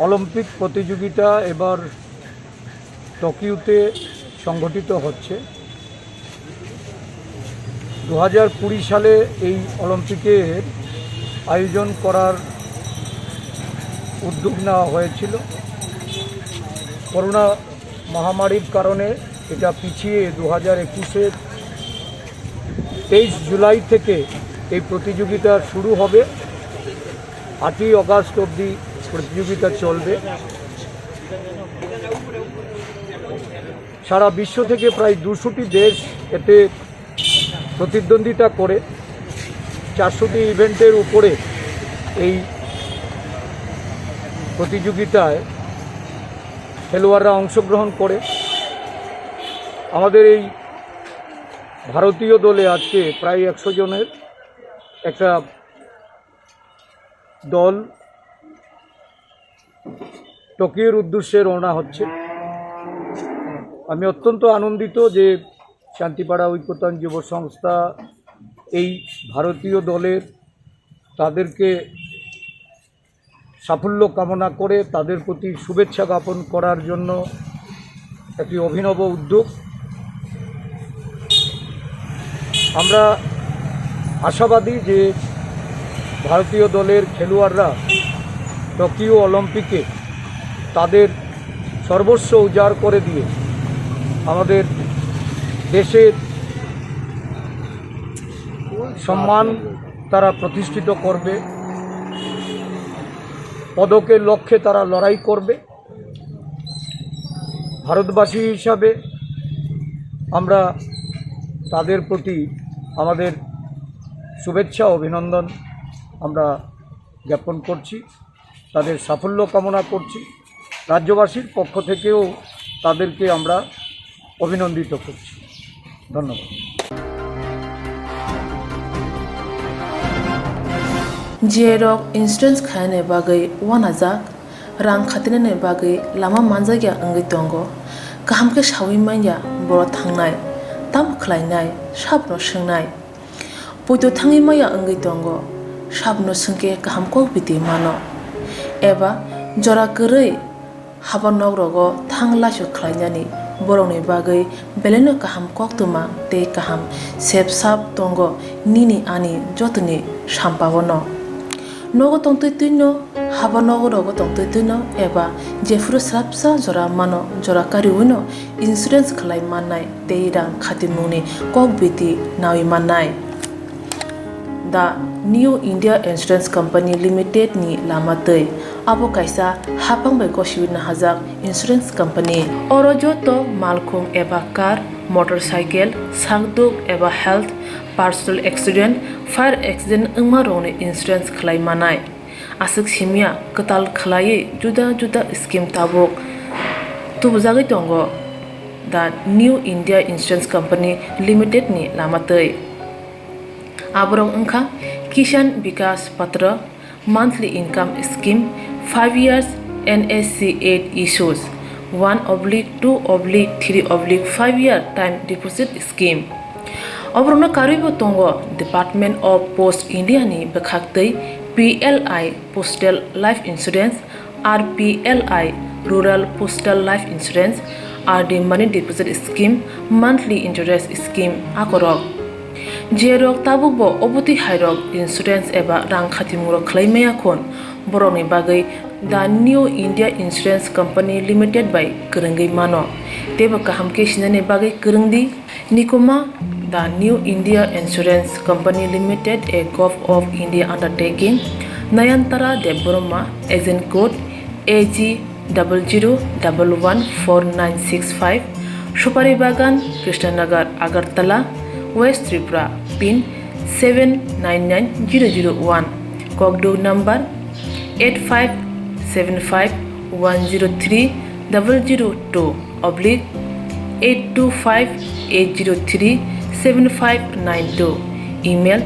অলিম্পিক প্রতিযোগিতা এবার টোকিওতে সংগঠিত হচ্ছে। দু হাজার কুড়ি সালে এই অলিম্পিকের আয়োজন করার উদ্যোগ নেওয়া হয়েছিল। করোনা মহামারীর কারণে এটা পিছিয়ে দু হাজার একুশের তেইশ জুলাই থেকে এই প্রতিযোগিতা শুরু হবে। আটই অগাস্ট অবধি প্রতিযোগিতা চলবে। সারা বিশ্ব থেকে প্রায় দুশোটি দেশ এতে প্রতিদ্বন্দ্বিতা করে। চারশোটি ইভেন্টের উপরে এই প্রতিযোগিতায় খেলোয়াড়রা অংশগ্রহণ করে। আমাদের এই ভারতীয় দলে আজকে প্রায় একশো জনের একটা দল টোকিওর উদ্দেশ্যে রওনা হচ্ছে। আমি অত্যন্ত আনন্দিত যে শান্তিপাড়া ঐক্যতান যুব সংস্থা এই ভারতীয় দলের, তাদেরকে সাফল্য কামনা করে তাদের প্রতি শুভেচ্ছা জ্ঞাপন করার জন্য একটি অভিনব উদ্যোগ। আমরা আশাবাদী যে ভারতীয় দলের খেলোয়াড়রা টোকিও অলিম্পিকে তাদের সর্বস্ব উজাড় করে দিয়ে আমাদের দেশের সম্মান তারা প্রতিষ্ঠিত করবে, পদকের লক্ষ্যে তারা লড়াই করবে। ভারতবাসী হিসাবে আমরা তাদের প্রতি আমাদের শুভেচ্ছা, অভিনন্দন আমরা জ্ঞাপন করছি, তাদের সাফল্য কামনা করছি। রাজ্যবাসীর পক্ষ থেকেও তাদেরকে আমরা অভিনন্দিত করছি। ধন্যবাদ। Jerok insurance khainani bagwi uanajak, rang khatinani bagwi lama manjakya wngwi tongo. Kaham khe sawi manya borok thangnai, tamo khlainai, sabno swngnai. Poito thangwi maya wngwi tongo, sabno swngkhe kaham kok biti mano. Eba jora kwrwi haba nok rogo thang laisok khlainani borokni bagwi belaino kaham koktwma tei kaham sep sap tongo nini ani jotoni sampao no. Nogo tongtwi twino, haba nogo rogo tongtwi twino eba jephuru swrapsa jora mano, jora kariwino insurance khlai mannai tei rang khatimungni kok biti nawi mannai. The New India Insurance Company Limited ni lama twi. Abo kaisa haphang bai gosiwi nahajak insurance company. Oro joto malkhung eba car, motorcycle, sakduk eba health, personal accident, fire accident wngma rokni insurance khlai manai. Aswk simya kwtal khlaiwi juda juda scheme tabuk tubujagwi tongo the New India Insurance Company Limited ni lama twi. Aborok wngkha Kisan Vikas Patra, monthly income scheme, five years N S C eight issues, one oblique two oblique three oblique five year time deposit scheme. Oborokno karwibo tongo Department of Post India ni bwkhaktwi P L I Postal Life Insurance, R P L I Rural Postal Life Insurance, R D Money Deposit Scheme, Monthly Interest Scheme akorok. Jerok tabukbo obotwi hairok insurance eba rang khatimungrok khlai maya khun, borokni bagwi The New India Insurance Company Limited bai kwrwngwi mano. Teibo kaham khe sinani bagwi kwrwng di. Nikuma, The New India Insurance Company Limited, a Govt of India undertaking, Nayantara Debbarma, agent code A G double zero double one four nine six five, Supari Bagan, Krishnanagar, Agartala, West Tripura, pin seven nine nine zero zero one, Kokduk number eight five seven five one zero three double zero two oblique eight two five eight zero three seven five nine two, email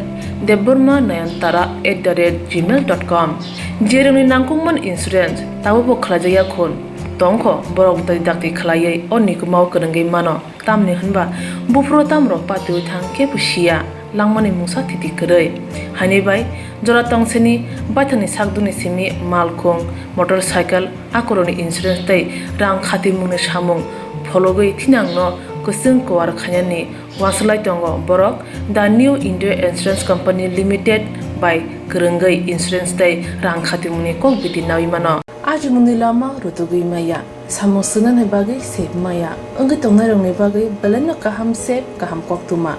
debbarma nayantara at the rate gmail dot com. Jerokni nangkukmani insurance tabukbo khlaijakya khun tongkho, borok tei dakti khlaiwi o nikumao kwrwngwi mano. Tamni hwnba buphuru tamrok patiwi thang kebo siya, langmani mungsa thiti kwrwi. Haini bai jora tongsini baithangni sakdukni simi malkhung, motorcycle, akorokni insurance tei rang khatimungni samung phologwi thinangno kwchwng kuar khainani uansuk lai tongo borok The New India Insurance Company Limited bai kwrwngwi insurance tei rang khatimungni kok biti naui mano. Ajimungni lama rutugwi maya, samung swngnani bagwi sep maya, wngwi tongnairokni bagwi belaino kaham sep, kaham koktwma.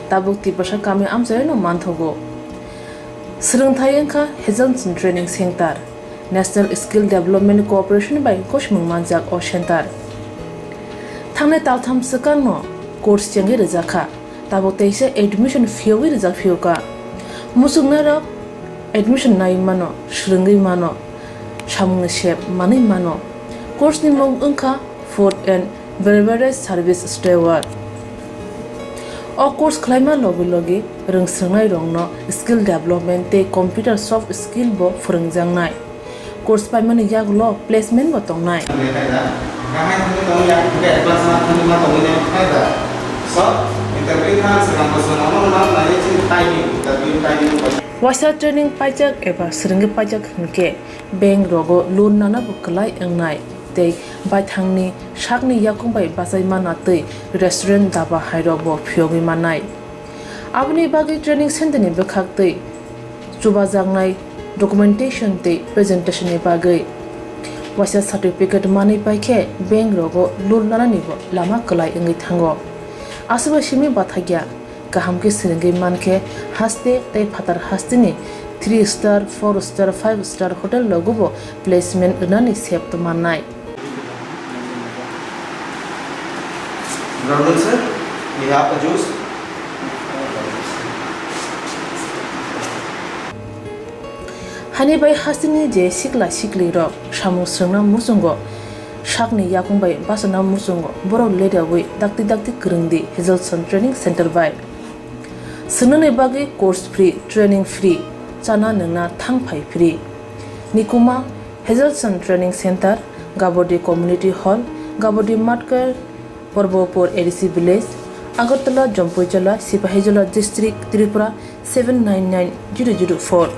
Tabuk Tiprasa kami amchaino manthogo. Swrwngthai wngkha Hazelson Training Center, National Skill Development Corporation bai gosimung manjak o center. Thangnai taltham swkangno course chengwi rwjakha. Tabuk teisa admission phiyogwi rijak phiyokha. Muchungnairok admission nai mano, swrwngwi mano, samungni sep manwi mano. Course ni mung wngkha Food and Beverage Service Steward. O course khlaima logi logi rwngswrwngnairokno skill development tei computer soft skill bo phwrwngjaknai. Course paimani yagulo placement bo tongnai. Waisa training paijak eba swrwngwi paijak hinkhe bank rogo loan nana bo kwlai wngnai tei baithangni sakni yakung bai bachai mana tei restaurant daba hai rok bo phiyogwi mannai. Aboni bagwi training center ni bwkhak tei chubajaknai documentation tei presentation ni bagwi waisa certificate manwi paikhe bank rogo loan nanani bo lama kwlai wngwi thango. Aswk bai simi bathakya kaham khe swrwngwi mankhe haste tei phatar haste ni three star, four star, five star hotel rogo bo placement rwnani sep tongmannai. Brother sir, we have a juice. Hani bai hasteni je sikla sikli rok samung swrwngna muchungo sakni yakung bai bachana muchungo borok leriawi dakti dakti kwrwngdi Hazelson Training Center bai. Swngnani bagwi course free, training free, chana nwngna thang phai free. Nikuma Hazelson Training Center, Gabodi Community Hall, Gabodi Matkar, Porbopur A D C Village, Agartala, Jampuijala, Sipahijola District, Tripura seven nine nine zero zero four.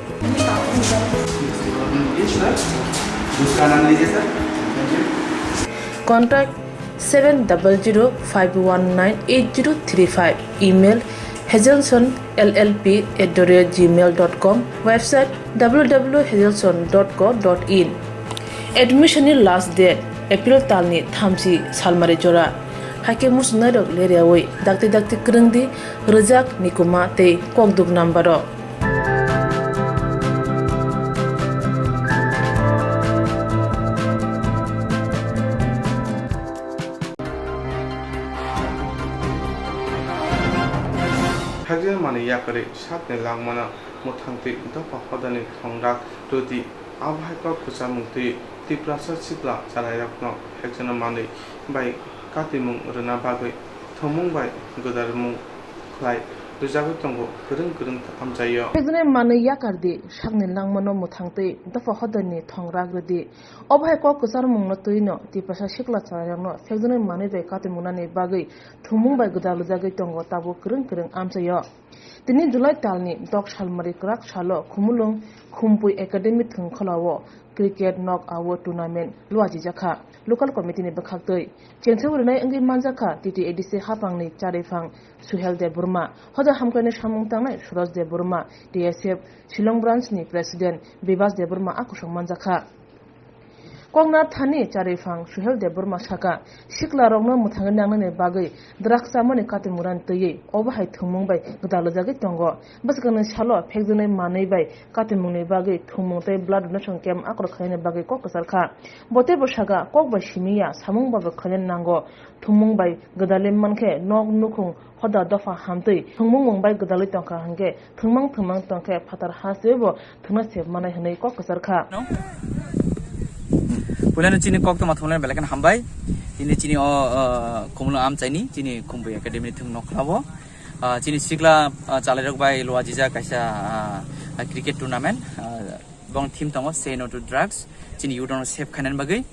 Contact seven double zero five one nine eight zero three five. Email hazelson L L P at the rate gmail dot com. Website w w w hazelson dot co dot in. Admission ni last date April talni thamchi salmari jora. Haikhe muchungnairok leriawi dakti dakti kwrwngdi rwjak nikuma tei kokduk number o. Thakjani manwi yakarwi sakni langmano mwthangtwi dopha hodani thongrak rwdi. Abo hai kok kwcharmung twi Tiprasa sikla chalairokno thakjani manwi bai katimung rwna bagwi thumung bai gwdalmung khlai rwjagwi tongo, kwrwng kwrwng amchaio. Thakjani manwi yakardi, sakni langmano mwthangtwi dopha hodani thongrak rwdi. Obo hai kok kwcharmungno twino Tiprasa sikla chalairokno sekjaknai manwi bai katimungnani bagwi thumung bai gwdal rwjagwi tongo, tabuk kwrwng kwrwng amchaio. Tini July talni dok salmari kwrak salo Khumulwng Khumpui Academy thwngkhwlao cricket knock out tournament luachijakha local committee ni bwkhaktwi. Chengsa rinai wngwi manjakha T T A D C haphangni chariphang Suhel Debbarma, hoda hamkrai samung tangnai Suraj Debbarma, T S F Shillong branch ni president Bibas Debbarma a kosong manjakha. Koknathani chariphang Suhel Debbarma saka, siklarokno mwthangwi nangnani bagwi drugs chamani katimurani twiwi obo hai thwngmung bai gwdalwijagwi tongo. Bwskango salo phekjaknai manwi bai katimungni bagwi thwngmung tei blood donation camp akrok khlaina bagwi kok kwcharkha. Bo teibo saka, kok bai simiya, samung bai khlaina nango, thwngmung bai gwdalwi mankhe nok nukhung hoda dopha hamtwi thwngmung mung bai gwdalwi tongkha hwnkhe thwngmang thwngmang tongkhe phatar ha se bo thwngna se manai hwnwi kok kwchar kha. No? Puilano chini kok tongma thumlani belai kheno hambai. Tini chini o, ah, Khumulwng amchaini chini Khumpui Academy ni thwng nokhlao. Ah, chini sikla, ah, chalairok bai luajijak kaisa, ah, cricket tournament. Ah, bong theme tongo Say No to Drugs. Chini youth rokno save khainani bagwi.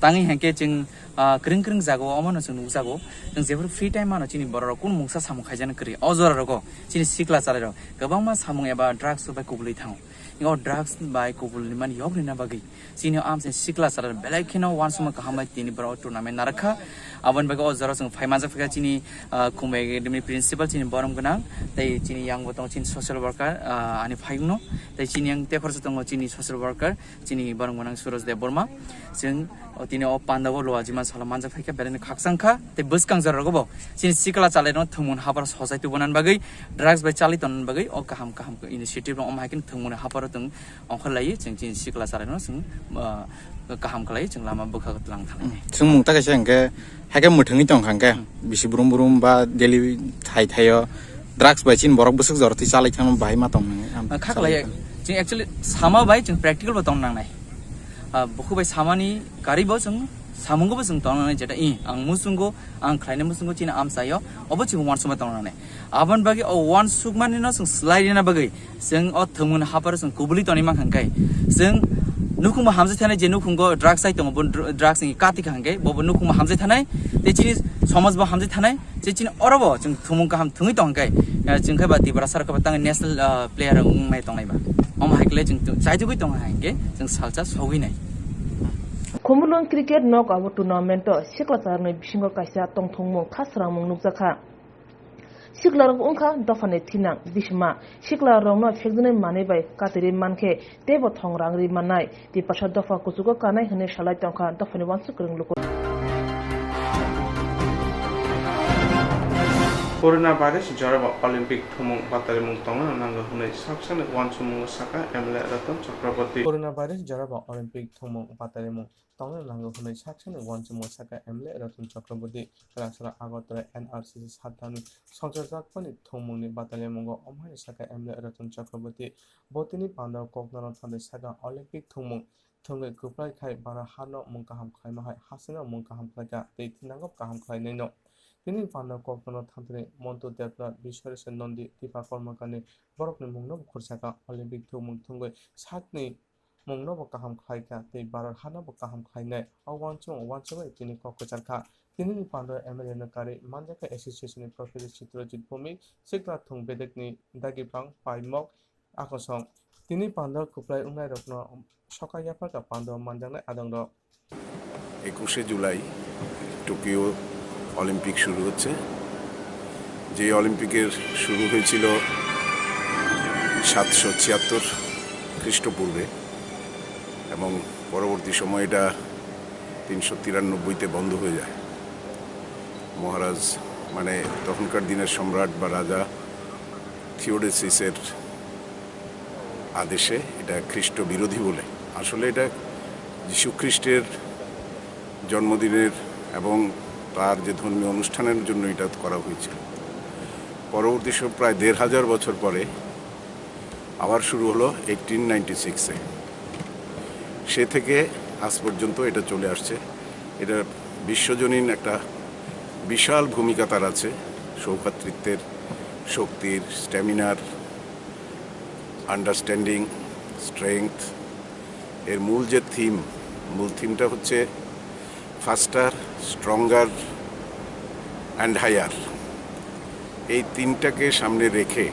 Tangwi hwnkhe chwng, ah, kwrwng kwrwng jagao omono chwng nukjago. Chwng jephuru free time mano chini bororok kunu mungsa samung khaijani kwrwi. O jorarogo chini sikla chalairok kwbangma samung eba drugs bai kubulwi thango. O drugs bai kubulni mani yoknina bagwi chini amchaini sikla chalairok belai kheno uansukma kaham bai tini borok tournament narwkha. Aboni bagwi o jorao chwng phai manjak phaikha chini, ah, Khumpui Academy ni principal chini borom gwnang tei chini yang bo tongo chini social worker, ah, ani phaiungno tei chini yang tekhorsa tongo chini social worker. Chini borok gwnang Suraj Debbarma. Chwng o tini o pandao luajima salo manjak phaikha, belai khakchang kha. Tei bwskang jora rogo bo chini sikla chalairokno thwngmung haphar sojai tubunani bagwi, drugs bai chalai tongnani bagwi o kaham kaham initiative rok omo hai khe thwngmung haphar tong ongkhor laiwi chwng chini sikla chalairokno chwng, ah, kaham khlai chwng lama bwkha lang thang. Chwng mung ta kaisa hwnkhe Haikhe mwthangwi tongkha hwnkhe, hmm, bisi brum brum ba daily thai thaio drugs bai chini borok bwswk jora twi chalai thangma bahai ma tong nang. Ah, kha khlai, chwng actually sama bai chwng practical bo tong nangnai. Ah, bukhuk bai samani karwi bo chwng samungo bo chwng tong nangnai, jeta i ang muchungo, ang khlainai muchungo chini amchaio, obo chwng uansukma tong nangnai. Aboni bagwi o uansukmani no chwng swlai rina bagwi chwng o thwngmung hapharo chwng kubuli tonwi mankha hwnkhe chwng nukhungbo hamjai thanai, je nukhungo drugs chai tongo bo dr-, drugs ni kati kha hwnkhe bo bo nukhungbo hamjai thanai tei chini somaj bo hamjai thanai tei chini oro bo chwng thwngmung kaham thwngwi tong hwnkhe, eh, chwng khe ba Tiprasa rok khe ba tang national, ah, player wng nai tongnai ba. Omo hai khe chwng chaitugwi tong hai hwnkhe chwng salsa sogwi nai. Khumulwng cricket knock out tournament o sikla charni bisingo kaisa tongthokmung kha swrangmung nukjakha. Siklarok wngkha dophani thinang bisima. Siklarokno phekjaknai manwi bai katirwi mankhe teibo thong rang rwi mannai. Tiprasa dopha kuchugo kanai hwnwi salai tongkha dophani uansuk kwrwng luku. Corona virus jorabo Olympic thumung batarimung tongna nango hwnwi sak sakni uansukmungo sakha M L A Ratan Chakraborty. Corona virus jorabo Olympic thumung batarimung tongna nango hwnwi sak sakni uansukmungo sakha M L A Ratan Chakraborty. Kwlaksora Agartala N R C C sattamni songchakjakmani thwngmungni batalimungo omo hai sakha M L A Ratan Chakraborty. Bo tini pandao koknano thangwi sakha Olympic thwngmung thwngwi kwplai khai bara hano mung kaham khlaima hai hasteno mung kaham khlaikha tei thinango kaham khlainaino. Tini pandao koknano thangwi Montu Debnath, Biswaresh Nandi, Tipa Kormakani borokni mungno khurchakha Olympic thwngmung thwngwi sakni mungno bo kaham khlai kha tei Bharat hano bo kaham khlainai. O uansukmung uansugwi tini kok kwchar kha. Tinini pandao M L A no karwi manjakha association ni Professor Chitrajit Bhowmik, sikla thung bedekni dagiphrang Paimok Akosong. Tini pandao kwplai wngnairokno soka yapharkha pandao manjaknai adongrok. একুশে July Tokyo Olympic শুরু হচ্ছে। যে অলিম্পিকের শুরু হয়েছিল সাতশো ছিয়াত্তর খ্রিস্টপূর্বে এবং পরবর্তী সময় এটা তিনশো তিরানব্বইতে বন্ধ হয়ে যায়। মহারাজ, মানে, তখনকার দিনের সম্রাট বা রাজা থিওডোসিসের আদেশে এটা খ্রিস্ট বিরোধী বলে। আসলে এটা যীশু খ্রিস্টের জন্মদিনের এবং তার যে ধর্মীয় অনুষ্ঠানের জন্য এটা করা হয়েছিল। পরবর্তী সব প্রায় দেড় হাজার বছর পরে আবার শুরু হলো এইটিন নাইনটি সিক্সে। সে থেকে আজ পর্যন্ত এটা চলে আসছে। এটা বিশ্বজনীন একটা বিশাল ভূমিকা তার আছে, সৌভ্রাতৃত্বের, শক্তির, স্ট্যামিনার, আন্ডারস্ট্যান্ডিং, স্ট্রেংথ। এর মূল যে থিম, মূল থিমটা হচ্ছে ফাস্টার, স্ট্রঙ্গার অ্যান্ড হায়ার। এই তিনটাকে সামনে রেখে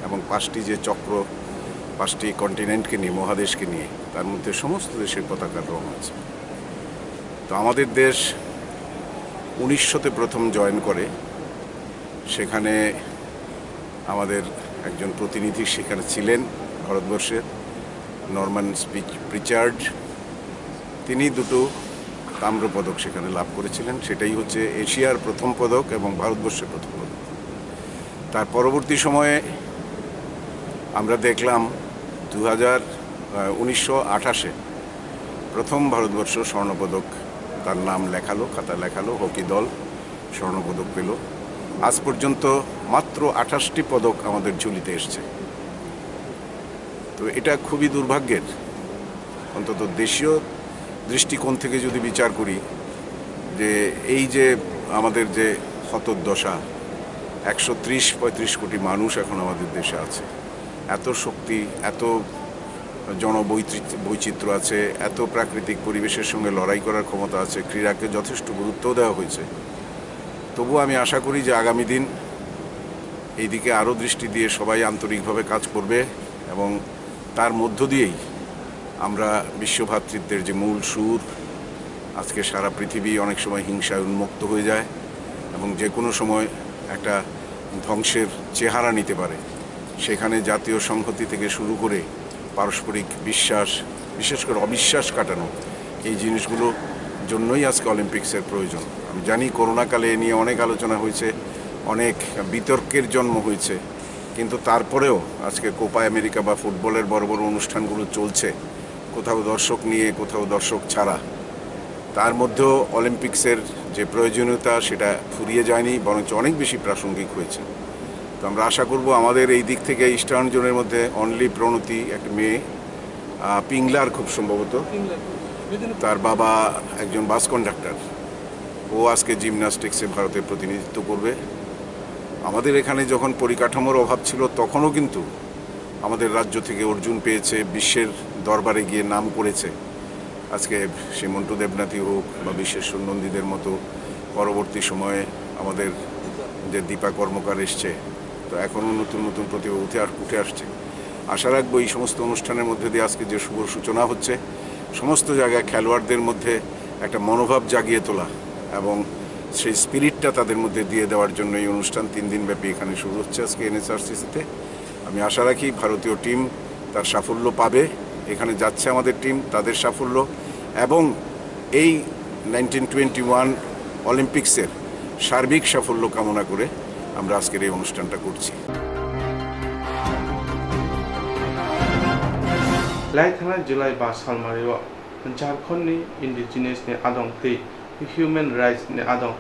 এবং পাঁচটি যে চক্র, পাঁচটি কন্টিনেন্টকে নিয়ে, মহাদেশকে নিয়ে, তার মধ্যে সমস্ত দেশের পতাকার রং আছে। তো আমাদের দেশ উনিশশোতে প্রথম জয়েন করে, সেখানে আমাদের একজন প্রতিনিধি সেখানে ছিলেন ভারতবর্ষের, নরম্যান স্পিচ প্রিচার্ড। তিনি দুটো তাম্র পদক সেখানে লাভ করেছিলেন। সেটাই হচ্ছে এশিয়ার প্রথম পদক এবং ভারতবর্ষের প্রথম পদক। তার পরবর্তী সময়ে আমরা দেখলাম দু হাজার, আহ, উনিশশো আঠাশে প্রথম ভারতবর্ষ স্বর্ণপদক তার নাম লেখালো, খাতা লেখালো, হকি দল স্বর্ণপদক পেল। আজ পর্যন্ত মাত্র আঠাশটি পদক আমাদের ঝুলিতে এসছে। তো এটা খুবই দুর্ভাগ্যের, অন্তত দেশীয় দৃষ্টিকোণ থেকে যদি বিচার করি, যে এই যে আমাদের যে হতদশা, একশো ত্রিশ পঁয়ত্রিশ কোটি মানুষ এখন আমাদের দেশে আছে, এত শক্তি, এত জনবৈচিত্র্য বৈচিত্র্য আছে, এত প্রাকৃতিক পরিবেশের সঙ্গে লড়াই করার ক্ষমতা আছে, ক্রীড়াকে যথেষ্ট গুরুত্ব দেওয়া হয়েছে, তবুও আমি আশা করি যে আগামী দিন এই দিকে আরও দৃষ্টি দিয়ে সবাই আন্তরিকভাবে কাজ করবে এবং তার মধ্য দিয়েই আমরা বিশ্বভ্রাতৃত্বের যে মূল সুর, আজকে সারা পৃথিবী অনেক সময় হিংসায় উন্মুক্ত হয়ে যায় এবং যে কোনো সময় একটা ধ্বংসের চেহারা নিতে পারে, সেখানে জাতীয় সংহতি থেকে শুরু করে পারস্পরিক বিশ্বাস, বিশেষ করে অবিশ্বাস কাটানো, এই জিনিসগুলোর জন্যই আজকে অলিম্পিক্সের প্রয়োজন। আমি জানি করোনাকালে এ নিয়ে অনেক আলোচনা হয়েছে, অনেক বিতর্কের জন্ম হয়েছে, কিন্তু তারপরেও আজকে কোপা আমেরিকা বা ফুটবলের বড় বড় অনুষ্ঠানগুলো চলছে, কোথাও দর্শক নিয়ে, কোথাও দর্শক ছাড়া। তার মধ্যেও অলিম্পিক্সের যে প্রয়োজনীয়তা, সেটা ফুরিয়ে যায়নি, বরঞ্চ অনেক বেশি প্রাসঙ্গিক হয়েছে। তো আমরা আশা করব আমাদের এই দিক থেকে ইস্টার্ন জোনের মধ্যে অনলি প্রণতি, একটা মেয়ে, আহ, পিংলার খুব সম্ভবত, তার বাবা একজন বাস কন্ডাক্টর, ও আজকে জিমন্যাস্টিক্সে ভারতের প্রতিনিধিত্ব করবে। আমাদের এখানে যখন পরিকাঠামোর অভাব ছিল, তখনও কিন্তু আমাদের রাজ্য থেকে অর্জুন পেয়েছে, বিশ্বের দরবারে গিয়ে নাম করেছে। আজকে সে মন্টু দেবনাথই হোক বা বিশ্বেশ্বর নন্দীদের মতো, পরবর্তী সময়ে আমাদের যে দীপা কর্মকার এসছে, তো এখনও নতুন নতুন প্রতিভা উঠে আস-, উঠে আসছে। আশা রাখবো এই সমস্ত অনুষ্ঠানের মধ্যে দিয়ে আজকে যে শুভ সূচনা হচ্ছে, সমস্ত জায়গায় খেলোয়াড়দের মধ্যে একটা মনোভাব জাগিয়ে তোলা এবং সেই স্পিরিটটা তাদের মধ্যে দিয়ে দেওয়ার জন্য এই অনুষ্ঠান তিন দিনব্যাপী এখানে শুরু হচ্ছে আজকে এনএইচআরসিসিতে। আমি আশা রাখি ভারতীয় টিম তার সাফল্য পাবে, এখানে যাচ্ছে আমাদের টিম, তাদের সাফল্য এবং এই নাইনটিন টোয়েন্টি ওয়ান অলিম্পিক্সের সার্বিক সাফল্য কামনা করে আমরা আজকের এই অনুষ্ঠানটা করছি। Lai thangnai July ba salmari o Jharkhand ni indigenous ni adong tei human rights ni adong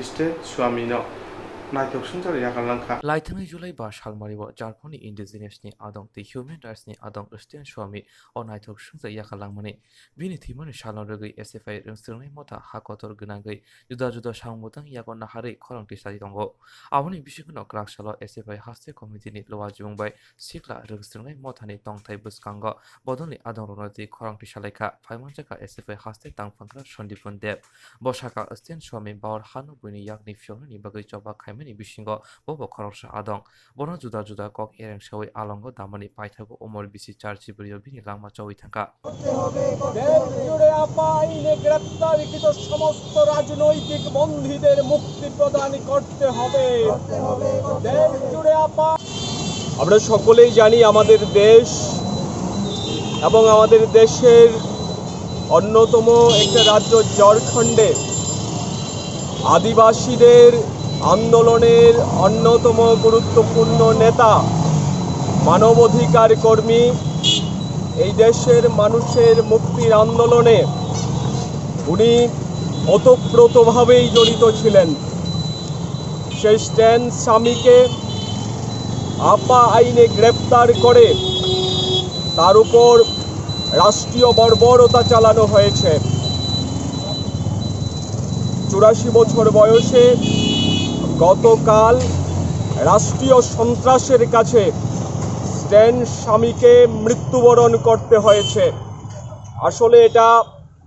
Stan Swami no naithok swngjak yakar langkha. Lai thangnai July ba salmari o Jharkhand ni indigenous ni adong tei human rights ni adong Stan Swami o naithok swngjak yakar langmani. Bini thwimani salno rwgwi S F I rwngsrwngnai motha ha kotor gwnangwi juda juda samung bwtang yago naharwi khorang tisadi tongo. Aboni bisingo kwrak salo S F I haste committee ni Lower Jumung bai sikla rwngsrwngnai mothani tongthai bwskango bodolni adongrokno twi khorang tisalaikha. Phaimanjakha S F I haste tangphangra Sandipon Deb. Bo sakha Stan Swami Bauer hano buini yakni phiyoknani bagwi choba khaimani bisingo bobo khoroksa adong. Bono juda juda kok ereng sawi alongo damani paithago umor bisi char chibrio bini langma chowi thangkha. দেশ জুড়ে আপা আইনে গ্রেপ্তারকৃত সমস্ত রাজনৈতিক বন্দীদের মুক্তি প্রদান করতে হবে। দেশ জুড়ে আপা আমরা সকলেই জানি আমাদের দেশ এবং আমাদের দেশের অন্যতম একটা রাজ্য ঝাড়খণ্ডে আদিবাসীদের আন্দোলনের অন্যতম গুরুত্বপূর্ণ নেতা, মানবাধিকার কর্মী, এই দেশের মানুষের মুক্তির আন্দোলনে উনি ওতপ্রোতভাবেই জড়িত ছিলেন। সেই স্ট্যান স্বামীকে আপা আইনে গ্রেপ্তার করে তার উপর রাষ্ট্রীয় বর্বরতা চালানো হয়েছে। চুরাশি বছর বয়সে গতকাল রাষ্ট্রীয় সন্ত্রাসের কাছে স্ট্যান স্বামীকে মৃত্যুবরণ করতে হয়েছে। আসলে এটা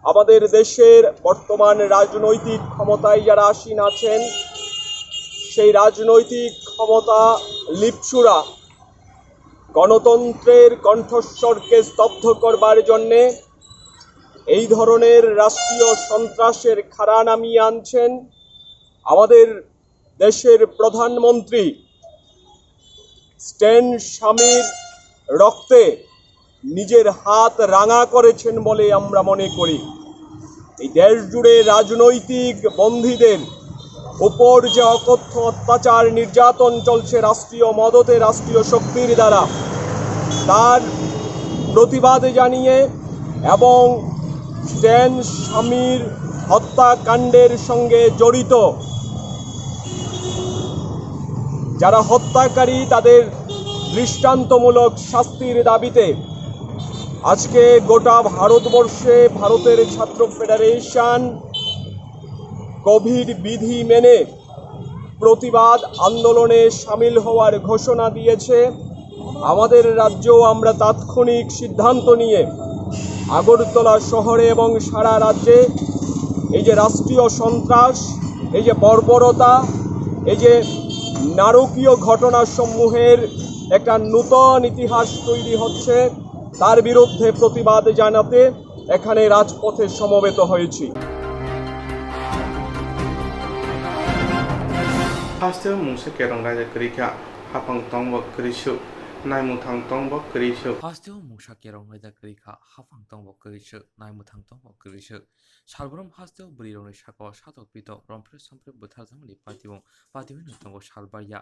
আমাদের দেশের বর্তমান রাজনৈতিক ক্ষমতায় যারা আসীন আছেন, সেই রাজনৈতিক ক্ষমতা লিপসুরা গণতন্ত্রের কণ্ঠস্বরকে স্তব্ধ করবার জন্যে এই ধরনের রাষ্ট্রীয় সন্ত্রাসের খাড়া নামিয়ে আনছেন আমাদের দেশের প্রধানমন্ত্রী। স্ট্যান স্বামীর রক্তে নিজের হাত রাঙা করেছেন বলে আমরা মনে করি। এই দেশ জুড়ে রাজনৈতিক বন্দীদের উপর যে অকথ্য অত্যাচার, নির্যাতন চলছে রাষ্ট্রীয় মদতে, রাষ্ট্রীয় শক্তির দ্বারা, তার প্রতিবাদ জানিয়ে এবং স্ট্যান স্বামীর হত্যাকাণ্ডের সঙ্গে জড়িত যারা হত্যাকারী, তাদের দৃষ্টান্তমূলক শাস্তির দাবিতে আজকে গোটা ভারতবর্ষে ভারতের ছাত্র ফেডারেশন কোভিড বিধি মেনে প্রতিবাদ আন্দোলনে সামিল হওয়ার ঘোষণা দিয়েছে। আমাদের রাজ্যেও আমরা তাৎক্ষণিক সিদ্ধান্ত নিয়ে আগরতলা শহরে এবং সারা রাজ্যে এই যে রাষ্ট্রীয় সন্ত্রাস, এই যে বর্বরতা, এই যে নারকীয় ঘটনাসমূহের একটা নূতন ইতিহাস তৈরি হচ্ছে, তার বিরুদ্ধে প্রতিবাদ জানাতে এখানে রাজপথে সমবেত হয়েছি। Hasteo mungsa kerong raida kwrwi kha, haphang tongbo kwrwi swk, naimwthang tongbo kwrwi swk. Hasteo mungsa kerong raida kwrwi kha, haphang tongbo kwrwi swk, naimwthang tongbo kwrwi swk. Salbrum hasteo bwrwirokni sakao satok pitok romphre somphre bwtharjakmani patimung patimungno tongo sal baiya.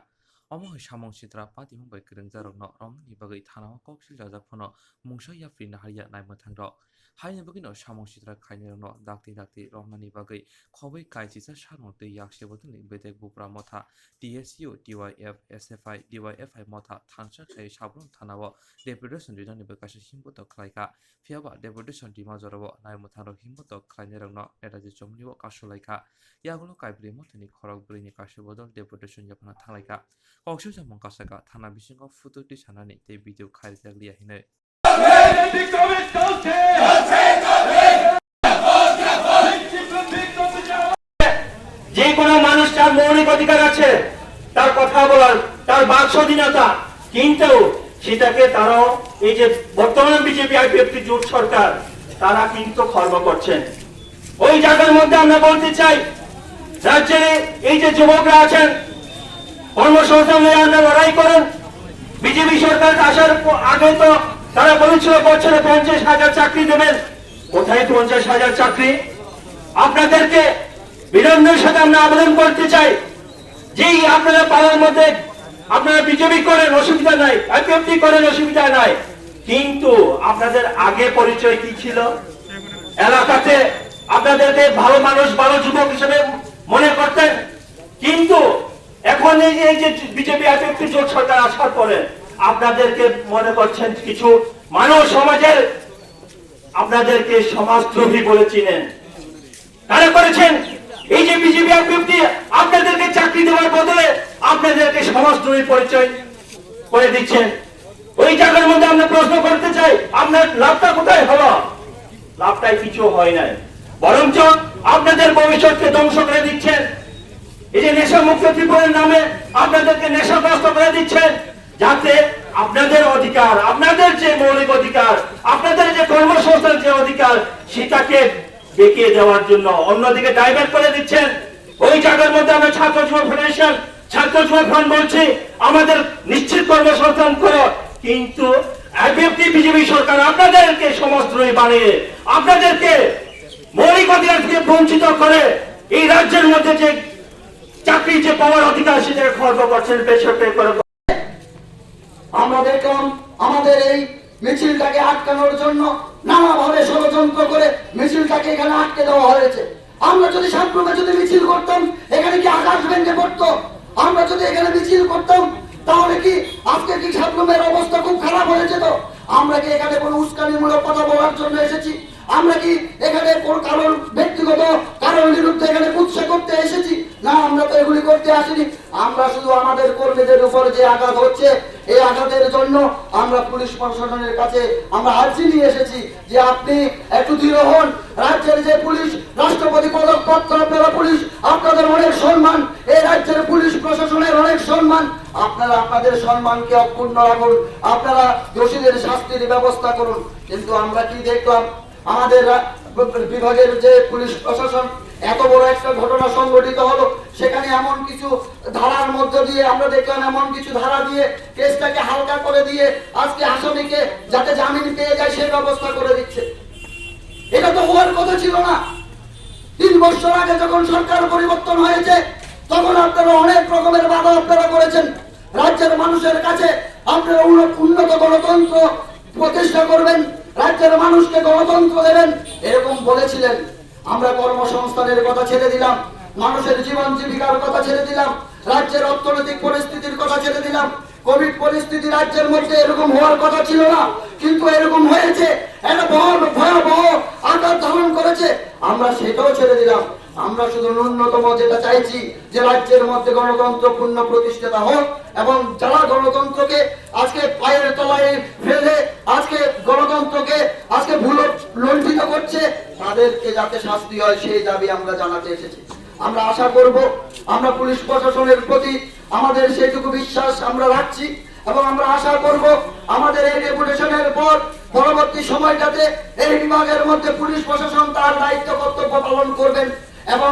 Omo hai samung sitra patimung bai kwrwngjakrokno romnani bagwi thanao kok siljajak phano mungsa yapri naharya naimwthangrok. Haini bagwino samung sitra khainairokno dakti dakti romnani bagwi khobwi kaichisa salmung tei yakse bodolni bedek bupra motha T S U, T Y F, S F I, D Y F I motha thansa khai Sabrum thanao deputation rinani bai kaisa himbotok khlaikha. Phiya ba deputation rima jorao naimwthangrok himbotok khlainairokno Netaji Chomlibo kasulaikha. Yagulo Kaibrwi mothani khorok bwrwini kaisa bodol deputation yaphana thanglaikha. Kok sui samung kasaka thana bisingo photo twi sanani tei video khai rijak liya hinwi. যে কোনো মানুষ তার মৌলিক অধিকার আছে, তার কথা বলার, তার বাক স্বাধীনতা, কিন্তু সেটাকে তারাও, এই যে বর্তমান বিজেপি আইপিএফটি জোট সরকার, তারা কিন্তু খর্ব করছেন। ওই জায়গার মধ্যে আমরা বলতে চাই, রাজ্যে এই যে যুবকরা আছেন, কর্মসংস্থান নিয়ে আমরা লড়াই করেন। বিজেপি সরকার আসার প-, আগে তো তারা বলেছিল বছরে পঞ্চাশ হাজার চাকরি দেবেন। কোথায় পঞ্চাশ হাজার চাকরি? আপনাদেরকে বিনম্রের সাথে আমরা আবেদন করতে চাই, যেই আপনারা পাড়ার মধ্যে আপনারা বিজেপি করেন, অসুবিধা নাই, আইপিএফটি করেন, অসুবিধা নাই, কিন্তু আপনাদের আগে পরিচয় কি ছিল? এলাকাতে আপনাদেরকে ভালো মানুষ, ভালো যুবক হিসেবে মনে করতেন, কিন্তু এখন এই যে, এই যে বিজেপি আইপিএফটি জোট সরকার আসার পরে আপনাদেরকে মনে করছেন কিছু মানুষ সমাজের, আপনাদেরকে সমাজদ্রোহী বলে চিনেন। কারা করেছেন? এই যে বিজেপি আইপিএফটি আপনাদেরকে চাকরি দেওয়ার বদলে আপনাদেরকে সমাজদ্রোহী পরিচয় করে দিচ্ছেন। ওই জায়গার মধ্যে আমরা প্রশ্ন করতে চাই, আপনার লাভটা কোথায় হলো? লাভটাই কিছু হয় নাই, বরঞ্চ আপনাদের ভবিষ্যৎকে ধ্বংস করে দিচ্ছেন। এই যে নেশা মুক্ত ত্রিপুরার নামে আপনাদেরকে নেশাগ্রস্ত করে দিচ্ছেন, যাতে আপনাদের অধিকার, আপনাদের যে মৌলিক অধিকার, আপনাদের যে কর্মসংস্থান যে অধিকার, সেটাকে বেঁকিয়ে দেওয়ার জন্য অন্যদিকে ডাইভার্ট করে দিচ্ছেন। ওই জায়গার মধ্যে আমরা ছাত্র যুব ফেডারেশন, ছাত্র যুব ফ্রন্ট বলছি, আমাদের নিশ্চিত কর্মসংস্থান করো, কিন্তু আইপিএফটি বিজেপি সরকার আপনাদেরকে সমাজদ্রোহী বানিয়ে, আপনাদেরকে মৌলিক অধিকার থেকে বঞ্চিত করে, এই রাজ্যের মধ্যে যে চাকরি যে পাওয়ার অধিকার, সেটাকে খর্ব করছেন, বেসরকারি করে। আমরা দেখলাম আমাদের এই মিছিলটাকে আটকানোর জন্য নানাভাবে ষড়যন্ত্র করে মিছিলটাকে এখানে আটকে দেওয়া হয়েছে। আমরা যদি সাবরুমে যদি মিছিল করতাম, এখানে কি আকাশ ভেঙে পড়তো? আমরা যদি এখানে মিছিল করতাম, তাহলে কি আজকে কি সাবরুমের অবস্থা খুব খারাপ হয়ে যেত? আমরা কি এখানে কোনো উস্কানিমূলক কথা বলার জন্য এসেছি? আমরা কি এখানে কোনো কারোর ব্যক্তিগত কারোর বিরুদ্ধে এখানে কুৎসা করতে এসেছি না, আমরা তো এগুলি করতে আসিনি। আমরা শুধু আমাদের কর্মীদের উপর যে আঘাত হচ্ছে, এই আঘাতের জন্য আমরা পুলিশ প্রশাসনের কাছে আমরা আর্জি নিয়ে এসেছি যে আপনি একটু দৃঢ় হন। রাজ্যের যে পুলিশ, রাষ্ট্রপতি পদকপ্রাপ্ত আপনারা পুলিশ, আপনাদের অনেক সম্মান, এই রাজ্যের পুলিশ প্রশাসনের অনেক সম্মান। আপনারা আপনাদের সম্মানকে অক্ষুণ্ণ রাখুন, আপনারা দোষীদের শাস্তির ব্যবস্থা করুন। কিন্তু আমরা কি দেখলাম, আমাদের রা-, বিভাগের যে পুলিশ প্রশাসন, এত বড় একটা ঘটনা সংঘটিত হলো, সেখানে এমন কিছু ধারার মধ্য দিয়ে আমরা দেখলাম, এমন কিছু ধারা দিয়ে কেসটাকে হালকা করে দিয়ে আজকে আসামিকে যাতে জামিন পেয়ে যায় সেই ব্যবস্থা করে দিচ্ছে। এটা তো হওয়ার কথা ছিল না। তিন বছর আগে যখন সরকার পরিবর্তন হয়েছে, তখন আপনারা অনেক রকমের বাধা আপনারা করেছেন। রাজ্যের মানুষের কাছে আপনারা উন্ন-, উন্নত গণতন্ত্র প্রতিষ্ঠা করবেন, রাজ্যের মানুষকে গণতন্ত্র দেবেন, এরকম বলেছিলেন। আমরা কর্মসংস্থানের কথা ছেড়ে দিলাম, মানুষের জীবন জীবিকার কথা ছেড়ে দিলাম, রাজ্যের অর্থনৈতিক পরিস্থিতির কথা ছেড়ে দিলাম। কোভিড পরিস্থিতি রাজ্যের মধ্যে এরকম হওয়ার কথা ছিল না, কিন্তু এরকম হয়েছে। একটা বড় ভয়াবহ আকার ধারণ করেছে। আমরা সেটাও ছেড়ে দিলাম। আমরা শুধু ন্যূনতম যেটা চাইছি যে রাজ্যের মধ্যে গণতন্ত্র পূর্ণ প্রতিষ্ঠাতা হোক এবং যারা গণতন্ত্রকে আজকে পায়ের তলায় ফেলে আজকে গণতন্ত্রকে আজকে ভুল লণ্ঠিত করছে, তাদেরকে যাতে শাস্তি হয়, সেই দাবি আমরা জানাতে এসেছি। আমরা আশা করব, আমরা পুলিশ প্রশাসনের প্রতি আমাদের সেইটুকু বিশ্বাস আমরা রাখছি এবং আমরা আশা করব আমাদের এই ডেপুটেশনের পর পরবর্তী সময়টাতে এই বিভাগের মধ্যে পুলিশ প্রশাসন তার দায়িত্ব কর্তব্য পালন করবেন এবং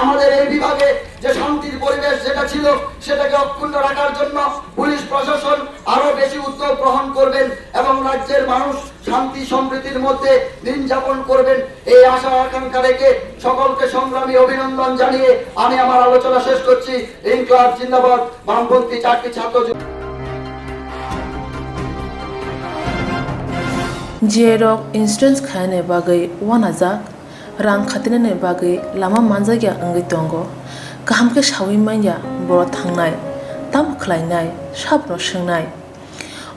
আমাদের এই বিভাগে যে শান্তির পরিবেশ যেটা ছিল সেটাকে অক্ষুণ্ণ রাখার জন্য পুলিশ প্রশাসন আরো বেশি উদ্যোগ গ্রহণ করবেন এবং রাজ্যের মানুষ শান্তি সমৃদ্ধির মধ্যে দিন যাপন করবেন, এই আশা আকাঙ্ক্ষা রেখে সকলকে সংগ্রামী অভিনন্দন জানিয়ে আমি আমার আলোচনা শেষ করছি। ইনকলাব জিন্দাবাদ, বামপন্থী চাকরি ছাত্র যুব- J rok insurance khainani bagwi uanajak, rang khatinani bagwi lama manjakya wngwi tongo. Kaham khe saui manya borok thangnai, tamo khlainai, sabno swngnai.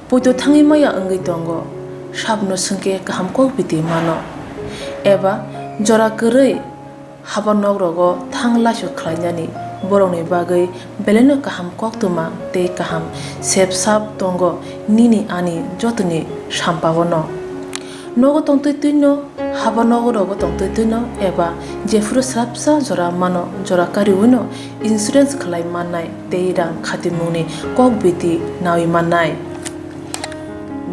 Poito thangwi maya wngwi tongo, sabno swngkhe kaham kok biti mano. Eba jora kwrwi haba nok rogo thang laisu khlainani borokni bagwi belaino kaham koktwma tei kaham sep sap tongo nini ani jotoni sampao no. Nogo tongtwi twino, haba nogo rogo tongtwi twino eba jephuru swrapsa jora mano, jora kariwino insurance khlai mannai tei rang khatimungni kok biti nawi mannai.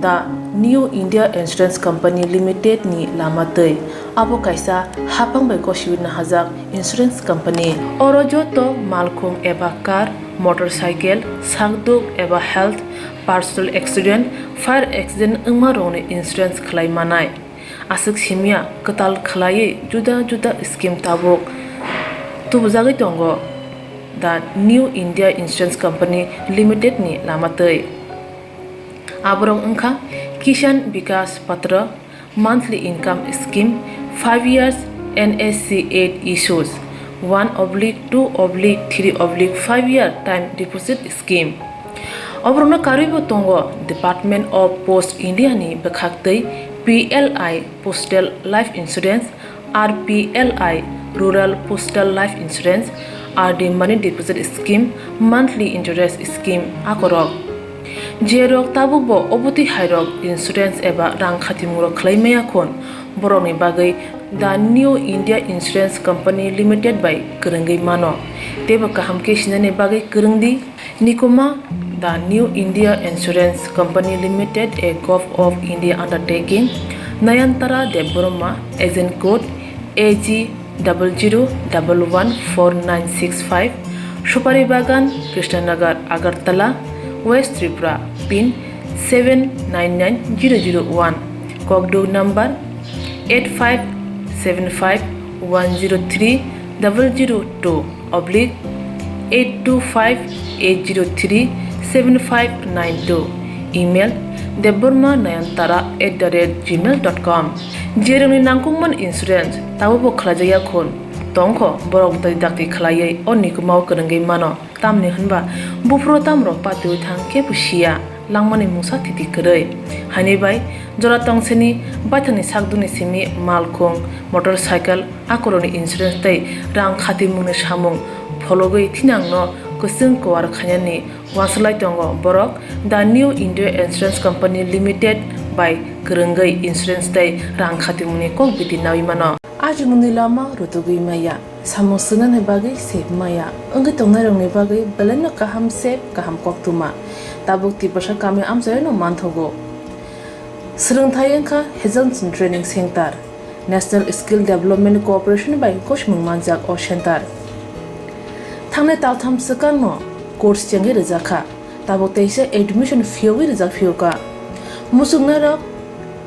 The New India Insurance Company Limited ni lama twi. Abo kaisa haphang bai gosiwi nahajak insurance company. Oro joto malkhung eba car, motorcycle, sakduk eba health, personal accident, fire accident wngma rokni insurance khlai manai. Aswk simya kwtal khlaiwi juda juda scheme tabuk tubujagwi tongo the New India Insurance Company Limited ni lama twi. Aborok wngkha Kisan Vikas Patra, monthly income scheme, five years N S C eight issues, one oblique two oblique three oblique five year time deposit scheme. Oborokno karwibo tongo Department of Post India ni bwkhaktwi P L I Postal Life Insurance, R P L I Rural Postal Life Insurance, R D Money Deposit Scheme, Monthly Interest Scheme akorok. Jerok tabukbo obotwi hairok insurance eba rang khatimungrok khlai maya khun, borokni bagwi The New India Insurance Company Limited bai kwrwngwi mano. Teibo kaham khe sinani bagwi kwrwng di. Nikuma, The New India Insurance Company Limited, a Govt of India undertaking, Nayantara Debbarma, agent code A G double zero double one four nine six five, Supari Bagan, Krishnanagar, Agartala, West Tripura, pin seven nine nine zero zero one, kokduk number eight five seven five one zero three double zero two oblique eight two five eight zero three seven five nine two, email debbarma nayantara at the rate gmail dot com. Jerokni nangkukmani insurance tabukbo khlaijakya khun tongkho, borok bwtwi dakti khlaiwi o nikumao kwrwngwi mano. Tamni hwnba buphuru tamrok patiwi thang kebo siya, langmani mungsa thiti kwrwi. Haini bai Jora tongsini baithangni sakduni simi malkhung, motorcycle, akorokni insurance tei rang khatimungni samung phologwi thinangno kwchwng kuar khainani uansuk lai tongo borok The New India Insurance Company Limited bai kwrwngwi insurance tei rang khatimungni kok bidi naui mano. Ajimungni lama rutugwi maya, samung swngnani bagwi sep maya, wngwi tongnairokni bagwi belaino kaham sep, kaham koktwma. Tabuk Tiprasa kami amchaino manthogo. Swrwngthai wngkha Hazelson Training Center, National Skill Development Corporation bai gosimung manjak o center. Thangnai taltham swkangno course chengwi rwjakha, tabuk teisa admission phiyogwi rwjak phiyokha. Muchungnairok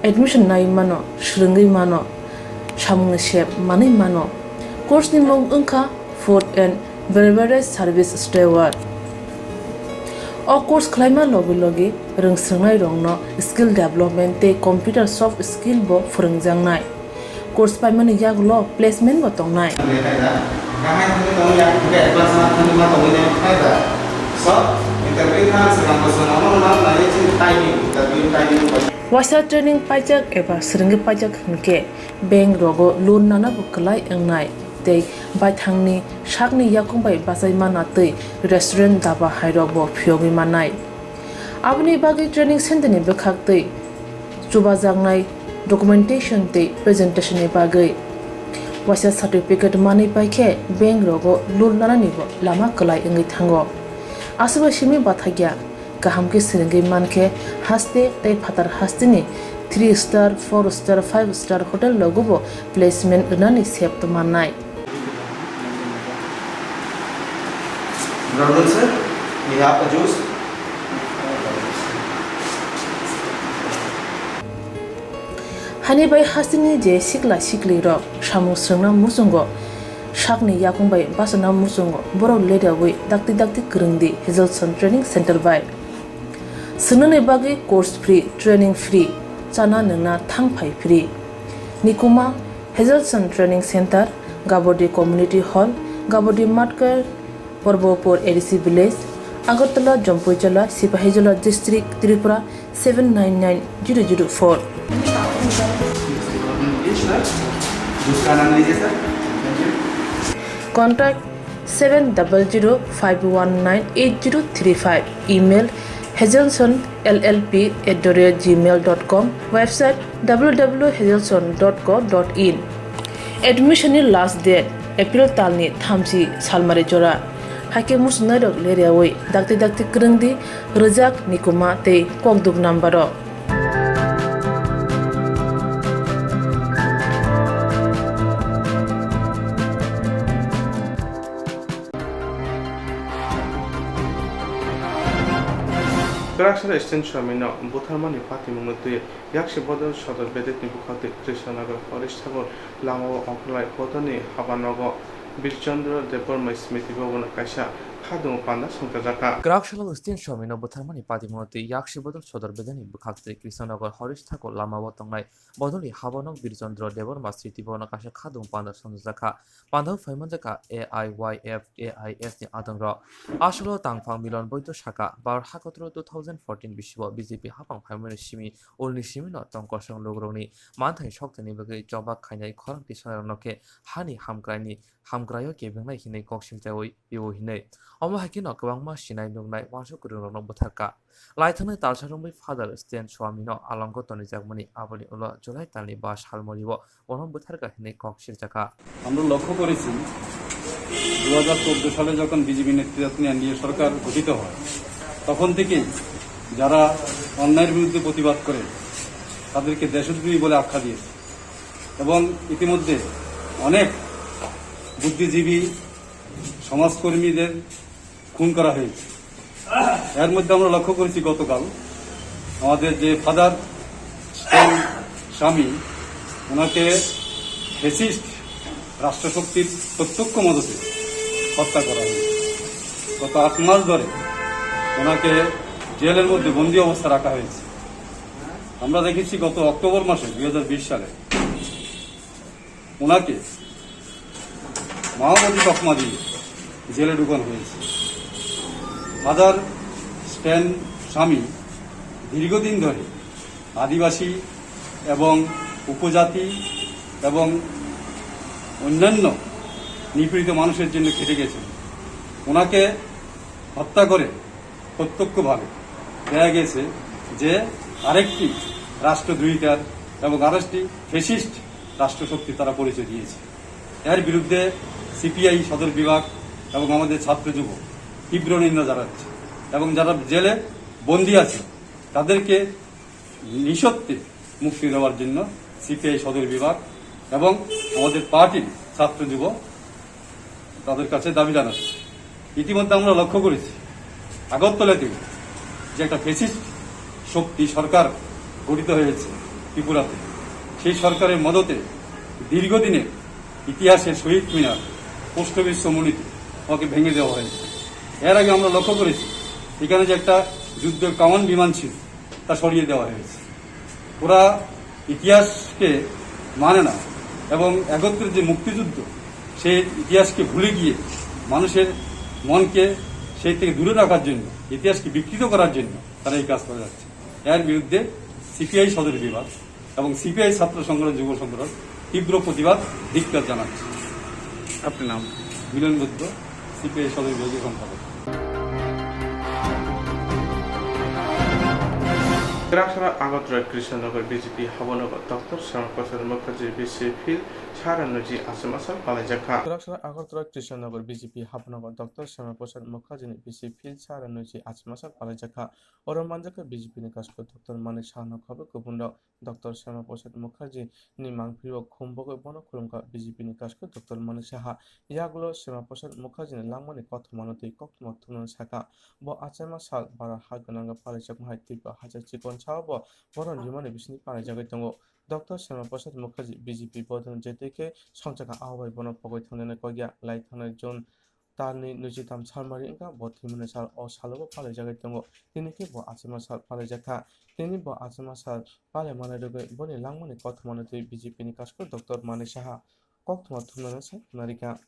admission nai mano, swrwngwi mano, samungni sep manwi mano. Course ni mung wngkha Food and Beverage Service Steward. O course khlaima logi logi rwng swrwngnairokno skill development tei computer soft skill bo phwrwngjaknai. Course paimani yagulo placement bo tongnai. Waisa training paijak eba swrwngwi paijak hwnkhe bank rogo loan nanabo kwlai wngnai tei baithangni sakni yakung bai bachai mana tei restaurant, dhaba hairokbo phiyogwi mannai. Aboni bagwi training center ni bwkhak tei chubajaknai documentation tei presentation ni bagwi waisa certificate manwi paikhe bank rogo loan nananibo lama kwlai wngwi thango. Aswkbai simi bathakya kaham khe swrwngwi mankhe haste tei phatar hasteni three star, four star, five star hotel rogobo placement rwnani sep mannai. Good afternoon, sir. We have a juice. Hani bai hasteni je sikla siklirok samung swrwngna muchungo, sakni yakung bai bachana muchungo, borok ledaui dakti dakti kwrwngdi Hazelson Training Center bai. Swngnani bagwi course free, training free, chana nwngna thang phai free. Nikuma Hazelson Training Center, Gabodi Community Hall, Gabodi Matkar, Porbopur A D C Village, Agartala, Jampuijala, Sipahijola District, Tripura seven nine nine zero zero four. Contact seven double zero five one nine eight zero three five. Email hazelson L L P at the rate gmail dot com. Website W W W hazelson dot co dot in. Admission ni last date April talni thamchi salmari jora. Haikhe muchungnairok leriaui dakti dakti kwrwngdi rwjak Nikuma tei kokduk number o. Kwraksara Sten Swami no butharmani patimungno twi Yaksi Bodol Sodor Bedetni bwkhak twi Krishnanagar Harish Thakur lamao ongkholai Bodolni habanogo Birchandra Debbarma Smriti Bhavan kaisa khadung panda songchajakha. Kwraksalo Sten Swami no butharmani patimungno twi Yaksi Bodol Sodor Bedetni bwkhak twi Krishnanagar Harish Thakur lamao tongnai Bodolni habano Birchandra Debbarma Smriti Bhavan kaisa khadung panda songchajakha. Pandao phaimanjakha A I Y F, A I S ni adongrok. Aswklo tangphang Milon Boito sakha, Bharat hakotoro two thousand fourteen bisingo B J P hapang phaimani simi ulni simino tong kosong lukurokni manthai sokthani bagwi chobak khainai khorang tisangrokno khe hani hamkraini hamkraio kebengnai hinwi kok silchaui pio hinwi. Omo hai kheno kwbangma sinai nuknai uansuk kwrwngrokno butharkha. Laithangnai talsa romwi Father Sten Swami no alongo tonijakmani aboni ulo July talni ba salmori o bono butharkha hinwi kok siljakha. আমরা লক্ষ্য করেছি, দু হাজার চোদ্দ সালে যখন বিজেপি নেতৃত্বাধীন এনডিএ সরকার গঠিত হয়, তখন থেকেই যারা অন্যায়ের বিরুদ্ধে প্রতিবাদ করে, তাদেরকে দেশদ্রোহী বলে আখ্যা দিয়েছে এবং ইতিমধ্যে অনেক বুদ্ধিজীবী, সমাজকর্মীদের খুন করা হয়েছে। এর মধ্যে আমরা লক্ষ্য করেছি গতকাল আমাদের যে ফাদার স্ট্যান স্বামী, ওনাকে ফ্যাসিস্ট রাষ্ট্রশক্তির প্রত্যক্ষ মদতে হত্যা করা হয়েছে। গত আট মাস ধরে ওনাকে জেলের মধ্যে বন্দি অবস্থা রাখা হয়েছে। আমরা দেখেছি গত অক্টোবর মাসে দুই হাজার বিশ সালে ওনাকে মাওবাদী তকমা দিয়ে জেলে ঢুকানো হয়েছে। ফাদার স্ট্যান স্বামী দীর্ঘদিন ধরে আদিবাসী এবং উপজাতি এবং অন্যান্য নিপীড়িত মানুষের জন্য খেটে গেছেন। ওনাকে হত্যা করে প্রত্যক্ষভাবে দেখা গেছে যে আরেকটি রাষ্ট্রদ্রোহিতার এবং আরেকটি ফ্যাসিস্ট রাষ্ট্রশক্তি তারা পরিচয় দিয়েছে। এর বিরুদ্ধে সিপিআই সদর বিভাগ এবং আমাদের ছাত্র যুব তীব্র নিন্দা জানাচ্ছে এবং যারা জেলে বন্দী আছে তাদেরকে নিঃশর্তে মুক্তি দেওয়ার জন্য সিপিআই সদর বিভাগ এবং আমাদের পার্টির ছাত্র যুব তাদের কাছে দাবি জানাচ্ছি। ইতিমধ্যে আমরা লক্ষ্য করেছি আগরতলাতে যে একটা ফ্যাসিস্ট শক্তি সরকার গঠিত হয়েছে ত্রিপুরাতে, সেই সরকারের মদতে দীর্ঘদিনের ইতিহাসের শহীদ মিনার, পোস্ট অফিস সমন্বিত ওকে ভেঙে দেওয়া হয়েছে। এর আগে আমরা লক্ষ্য করেছি এখানে যে একটা যুদ্ধের কামান বিমান ছিল, তা সরিয়ে দেওয়া হয়েছে। ওরা ইতিহাসকে মানে না এবং একত্রে যে মুক্তিযুদ্ধ, সেই ইতিহাসকে ভুলে গিয়ে মানুষের মনকে সেই থেকে দূরে রাখার জন্য, ইতিহাসকে বিকৃত করার জন্য তারা এই কাজ করে যাচ্ছে। এর বিরুদ্ধে সিপিআই সদর বিভাগ এবং সিপিআই ছাত্র সংগঠন, যুব সংগঠন তীব্র প্রতিবাদ, ধিক্কার জানাচ্ছে। আপনার নাম? মিলন বৈদ্য, সিপিআই সদর বিভাগীয় সম্পাদক। Kwraksora Agartala Krishnanagar B J P habonogo Doctor Shyama Prasad Mukherjee B C Field Sara Nuji Achama Sal palaijakha. Kwraksora Agartala Krishnanagar B J P habonogo Doctor Shyama Prasad Mukherjee ni B C Field Sara Nuji Achama Sal palaijakha. Oro manjakha B J P ni kasko Doctor Manik Saha no khabe kubun rok. Doctor Shyama Prasad Mukherjee ni mangpili o khum bogwi bono khulumkha B J P ni kasko Doctor Manik Saha. Yagulo Shyama Prasad Mukherjee ni langmani kothomano twi koktwma thumnani sakha. Bo achaima sal bara ha gwnangwi palaijakma hai Tripura hajar chikon sao bo bono rimani bisingtwi palaijagwi tongo. Doctor Shyama Prasad Mukherjee B J P bodolni J T K songchakha, abo bai bono pogwi thangnani kok ya. Lai thangnai June Talni nwichitam salmari wngkha bo thwimani sal. O salo bo palaijagwi tongo. Tini khe bo achaima sal palaijakha. Tini bo achaima sal palai manai rwgwi boni langmani kothomano twi B J P ni kasko Doctor Manik Saha koktwma thumnano sai khwnarikha.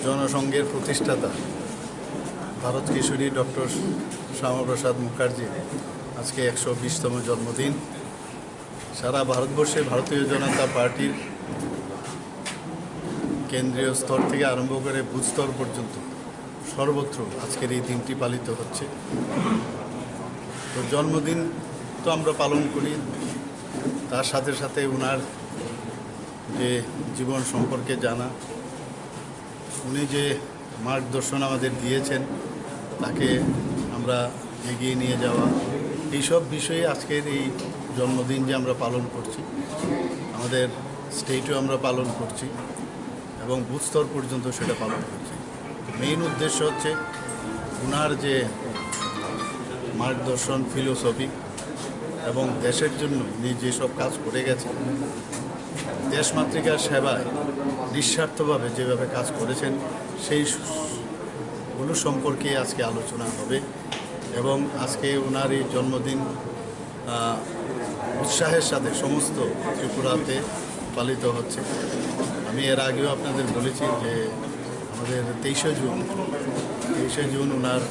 জনসংঘের প্রতিষ্ঠাতা ভারত কিশোরী ডক্টর শ্যামাপ্রসাদ মুখার্জির আজকে একশো বিশতম জন্মদিন। সারা ভারতবর্ষে ভারতীয় জনতা পার্টির কেন্দ্রীয় স্তর থেকে আরম্ভ করে বুথ স্তর পর্যন্ত সর্বত্র আজকের এই দিনটি পালিত হচ্ছে। তো জন্মদিন তো আমরা পালন করি, তার সাথে সাথে ওনার যে জীবন সম্পর্কে জানা, উনি যে মার্গদর্শন আমাদের দিয়েছেন, তাকে আমরা এগিয়ে নিয়ে যাওয়া, এইসব বিষয়ে আজকের এই জন্মদিন যে আমরা পালন করছি, আমাদের স্টেটেও আমরা পালন করছি এবং বুথ স্তর পর্যন্ত সেটা পালন করছি। মেইন উদ্দেশ্য হচ্ছে ওনার যে মার্গদর্শন, ফিলোসফি এবং দেশের জন্য উনি যেসব কাজ করে গেছেন, দেশমাতৃকার সেবায় নিঃস্বার্থভাবে যেভাবে কাজ করেছেন, সেই সু-, গুলো সম্পর্কে আজকে আলোচনা হবে। এবং আজকে ওনার এই জন্মদিন, আহ, উৎসাহের সাথে সমস্ত ত্রিপুরাতে পালিত হচ্ছে। আমি এর আগেও আপনাদের বলেছি যে আমাদের তেইশে জুন, তেইশে জুন ওনার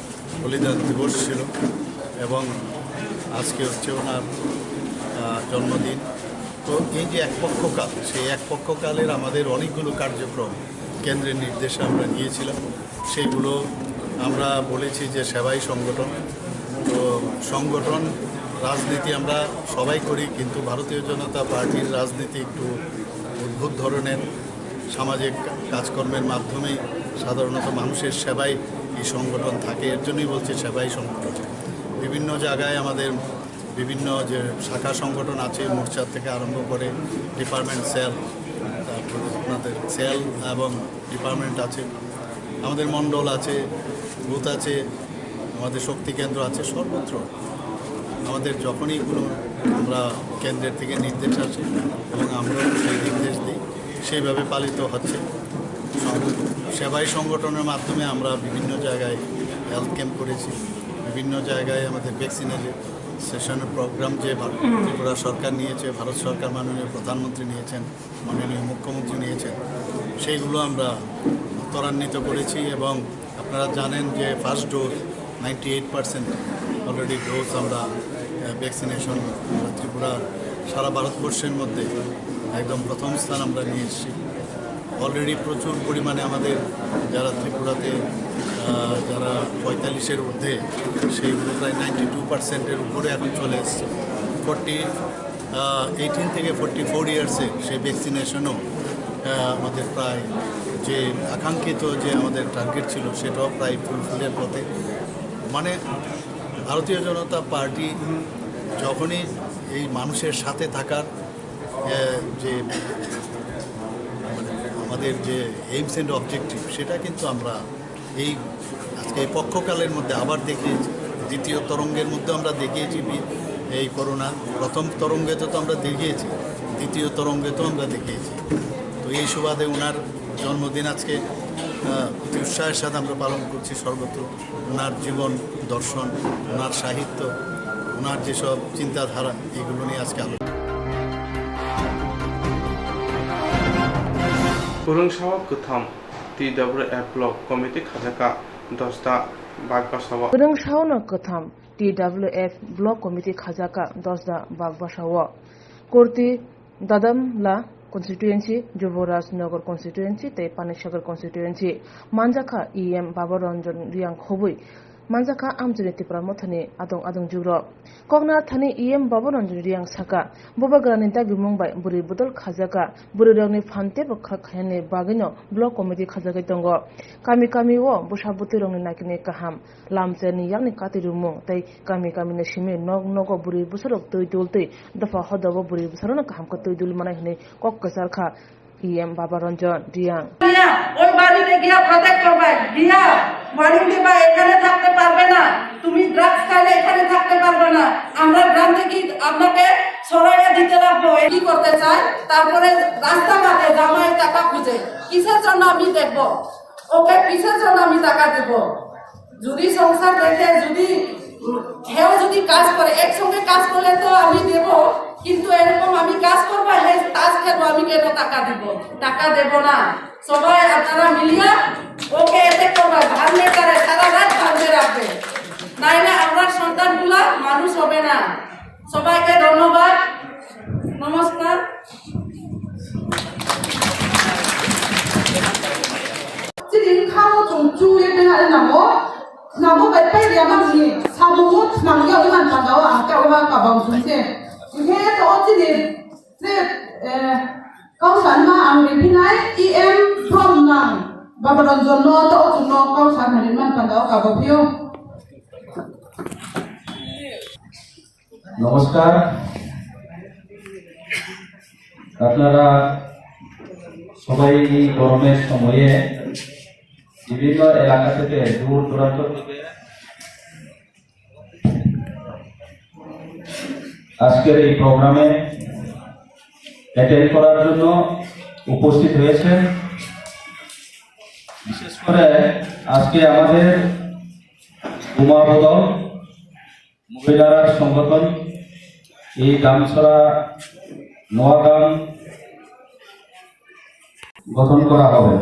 বলিদান দিবস ছিল এবং আজকে হচ্ছে ওনার, আহ, জন্মদিন। তো এই যে এক পক্ষকাল, সেই এক পক্ষকালের আমাদের অনেকগুলো কার্যক্রম কেন্দ্রের নির্দেশে আমরা নিয়েছিলাম, সেইগুলো আমরা বলেছি যে সেবাই সংগঠন। তো সংগঠন রাজনীতি আমরা সবাই করি, কিন্তু ভারতীয় জনতা পার্টির রাজনীতি একটু অদ্ভুত ধরনের। সামাজিক কাজকর্মের মাধ্যমেই সাধারণত মানুষের সেবায় এই সংগঠন থাকে, এর জন্যই বলছি সেবাই সংগঠন। বিভিন্ন জায়গায় আমাদের বিভিন্ন যে শাখা সংগঠন আছে, মোর্চা থেকে আরম্ভ করে ডিপার্টমেন্ট সেল, তারপরে আপনাদের সেল এবং ডিপার্টমেন্ট আছে, আমাদের মণ্ডল আছে, বুথ আছে, আমাদের শক্তি কেন্দ্র আছে, সর্বত্র আমাদের যখনই কোনো আমরা কেন্দ্রের থেকে নির্দেশ আসে এবং আমরাও সেই নির্দেশ দিই, সেইভাবে পালিত হচ্ছে। সং-, সেবাই সংগঠনের মাধ্যমে আমরা বিভিন্ন জায়গায় হেলথ ক্যাম্প করেছি, বিভিন্ন জায়গায় আমাদের ভ্যাকসিনের সেশনের প্রোগ্রাম যে ভারত, ত্রিপুরা সরকার নিয়েছে, ভারত সরকার মাননীয় প্রধানমন্ত্রী নিয়েছেন, মাননীয় মুখ্যমন্ত্রী নিয়েছেন, এইগুলো আমরা ত্বরান্বিত করেছি এবং আপনারা জানেন যে first dose ninety eight percent already dose আমরা ভ্যাকসিনেশন ত্রিপুরা সারা ভারতবর্ষের মধ্যে একদম প্রথম স্থান আমরা নিয়ে এসেছি। অলরেডি প্রচুর পরিমাণে আমাদের যারা ত্রিপুরাতে আহ, যারা পঁয়তাল্লিশের ঊর্ধ্বে, সেইগুলো প্রায় নাইনটি টু পার্সেন্টের উপরে এখন চলে এসছে। ফর্টি এইটিন থেকে ফর্টি ফোর ইয়ার্সে সেই ভ্যাকসিনেশনও আমাদের প্রায় যে আকাঙ্ক্ষিত যে আমাদের টার্গেট ছিল, সেটাও প্রায় ফুলফিলের পথে। মানে, ভারতীয় জনতা পার্টি যখনই এই মানুষের সাথে থাকার আহ, যে আমাদের যে এইমস অ্যান্ড অবজেক্টিভ, সেটা কিন্তু আমরা এই আজকে এই পক্ষকালের মধ্যে আবার দেখিয়েছি। দ্বিতীয় তরঙ্গের মধ্যে আমরা দেখিয়েছি বি- এই করোনা। প্রথম তরঙ্গে তো তো আমরা দেখিয়েছি, দ্বিতীয় তরঙ্গে তো আমরা দেখিয়েছি। তো এই সুবাদে ওনার জন্মদিন আজকে আহ, অতি উৎসাহের সাথে আমরা পালন করছি সর্বত্র। ওনার জীবন দর্শন, ওনার সাহিত্য, ওনার যেসব চিন্তাধারা, এগুলো নিয়ে আজকে আলোচনা। Kwrwngsao kwtham T W F Block Committee khajaka dosda Bagbasao. Kwrwngsaono kwtham T W F Block Committee khajaka dosda Bagbasao. Kurti Dadamla constituency, Juboraj Nagar constituency tei Panisagar constituency manjakha E M Baba Ranjan Reang khobwi manjakha amchaini Tipra Mothani adong adong jugrok. Kokna thani E M Baba Ranjan Reang saka, Bubagrani dagimung bai bwrwi bodol khajaka, bwrwirokni phan teibo khak khainani bagwino block committee khajagwi tongo. Kami kami o bwsa bwtwirokni naikini kaham, lamcherni yakni kati rwmung tei kami kamino simi nok nogo bwrwi bwsarok twi dul twi dopha hodabo bwrwi bwsarokno kaham khe twi dul manai hwnwi kok kwchar kha E M Baba Ranjan Reang. গিয়া, ওই বাড়িতে গিয়া প্রোটেক্ট করবে, গিয়া ওয়ার্নিং দেবা, এখানে থাকতে পারবে না, তুমি ড্রাগস খাইলে এখানে থাকতে পারবে না, আমরা গ্রাম থেকে আপনাকে সরাইয়া দিতে লাগবো। এ কি করতে চায়? তারপরে রাস্তাঘাটে জামাই টাকা খুঁজে, কিসের জন্য আমি দেখবো? ওকে কিসের জন্য আমি টাকা দেব? যদি সংসার দেখে, যদি, উম, হেও যদি কাজ করে, একসঙ্গে কাজ করলে তো আমি দেব, কিন্তু এরকম আমি কাজ করবো, হে তাস খেলবো, আমি কেন টাকা দিব? টাকা দেব না। সবাই আপনারা মিলিয়া ওকে অ্যাটাক করবা, ভাঙবে তারে, সারা রাত ভাঙবে রাখবে, নাইলে আপনার সন্তানগুলা মানুষ হবে না। সবাইকে ধন্যবাদ, নমস্কার। Chini khao chung chu ye tena namo, namo bai pai ria ma ni, samu mo thnang ya iman pandao ang ka wa ka bang sung se. He to chini tre, eh, kau san ma ang ri phinai E M from nang Baba Ranjan no to chung no kau san hari man pandao ka ba phio. নমস্কার। আপনারা সবাই এই গরমের সময়ে বিভিন্ন এলাকা থেকে, দূর দূরান্ত থেকে আজকের এই প্রোগ্রামে অ্যাটেন্ড করার জন্য উপস্থিত হয়েছেন। বিশেষ করে আজকে আমাদের বোমা বদল মহিলার সংগঠন এই গামছড়া নোয়াগাম গঠন করা হবে।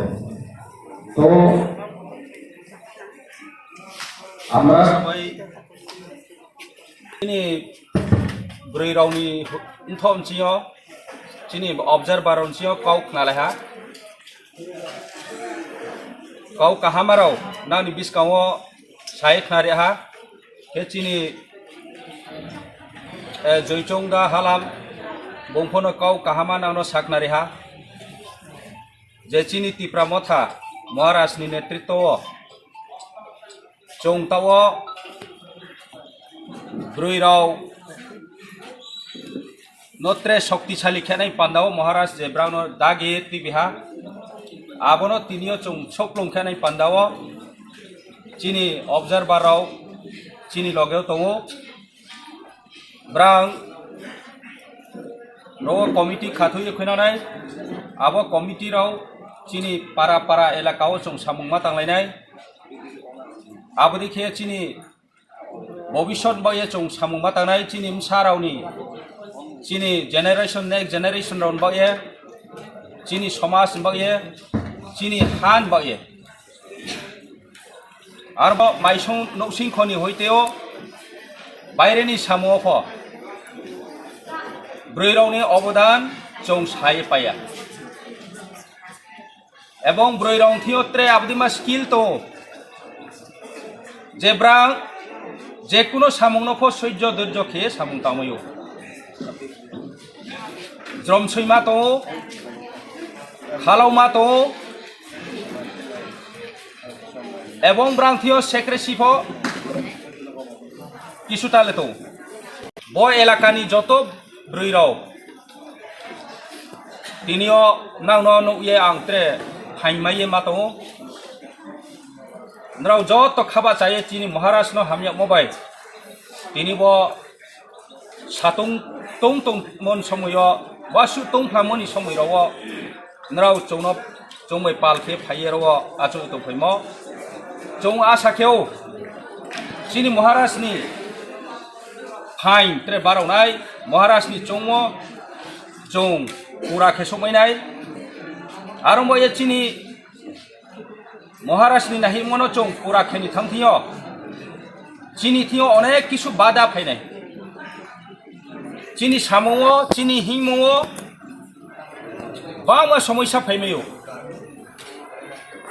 তো আমরা সবাই chini bwrwi rokni ntho mchio, chini observer rok mchio kau khnalaiha. Kau kahama rok nani bwskango sai khnariha. Khe chini, eh, Joichong da halam bongphono kau kahama nangno saknariha. Je chini Tipra Motha Maharaj ni netritwo o chwng tao bwrwi rok no tre shoktisali khenai pandao Maharaj je brao no dagi twibiha. Abono tinio chwng soklong khenai pandao chini observer rok chini logeo tongo. Brang rogo committee khathoi khwinanai, abo committee rok chini para para elaka o chwng samung ma tanglainai. Aboni khe chini bobisot baoye chwng samung ma tangnai, chini bwsa rokni, chini generation, next generation rokni baoye, chini somaj ni baoye, Chini han bagwi. Arbo maisong noksing khoni hoiteo baireni samungo pho bwrwirokni obodan chwng sai paiya. Ebong bwrwirok thio tre abdima skill to. Jebrang jekuno samungno pho soijjo dojjo khe samung tangmaio. Jromsoima tongo, khalauma tongo, ebong brang thio secrecy pho kisu tale tongo. Bo elakani joto bwrwirok tinio nangno nukye ang tre phaimaiye ma tongo. Nrao joto khaba chaye chini Maharaj no hamyakmo bai. Tini bo satung tong tong mon somoyo, wasu tong phlamoni somoyrogo nrao chwngno chwngbai pal khe phaiye rogo achuk tong phaimo. Chwng asa kheo chini Maharaj ni phain tre baroknai Maharaj ni chwngmo chwng pura khe somainai. Arongbo ye chini Maharaj ni nahimano chwng pura kheni thang thio. Chini thio onek kisu bada phainai. Chini samungo, chini himmungo bangma somoisa phaimaio.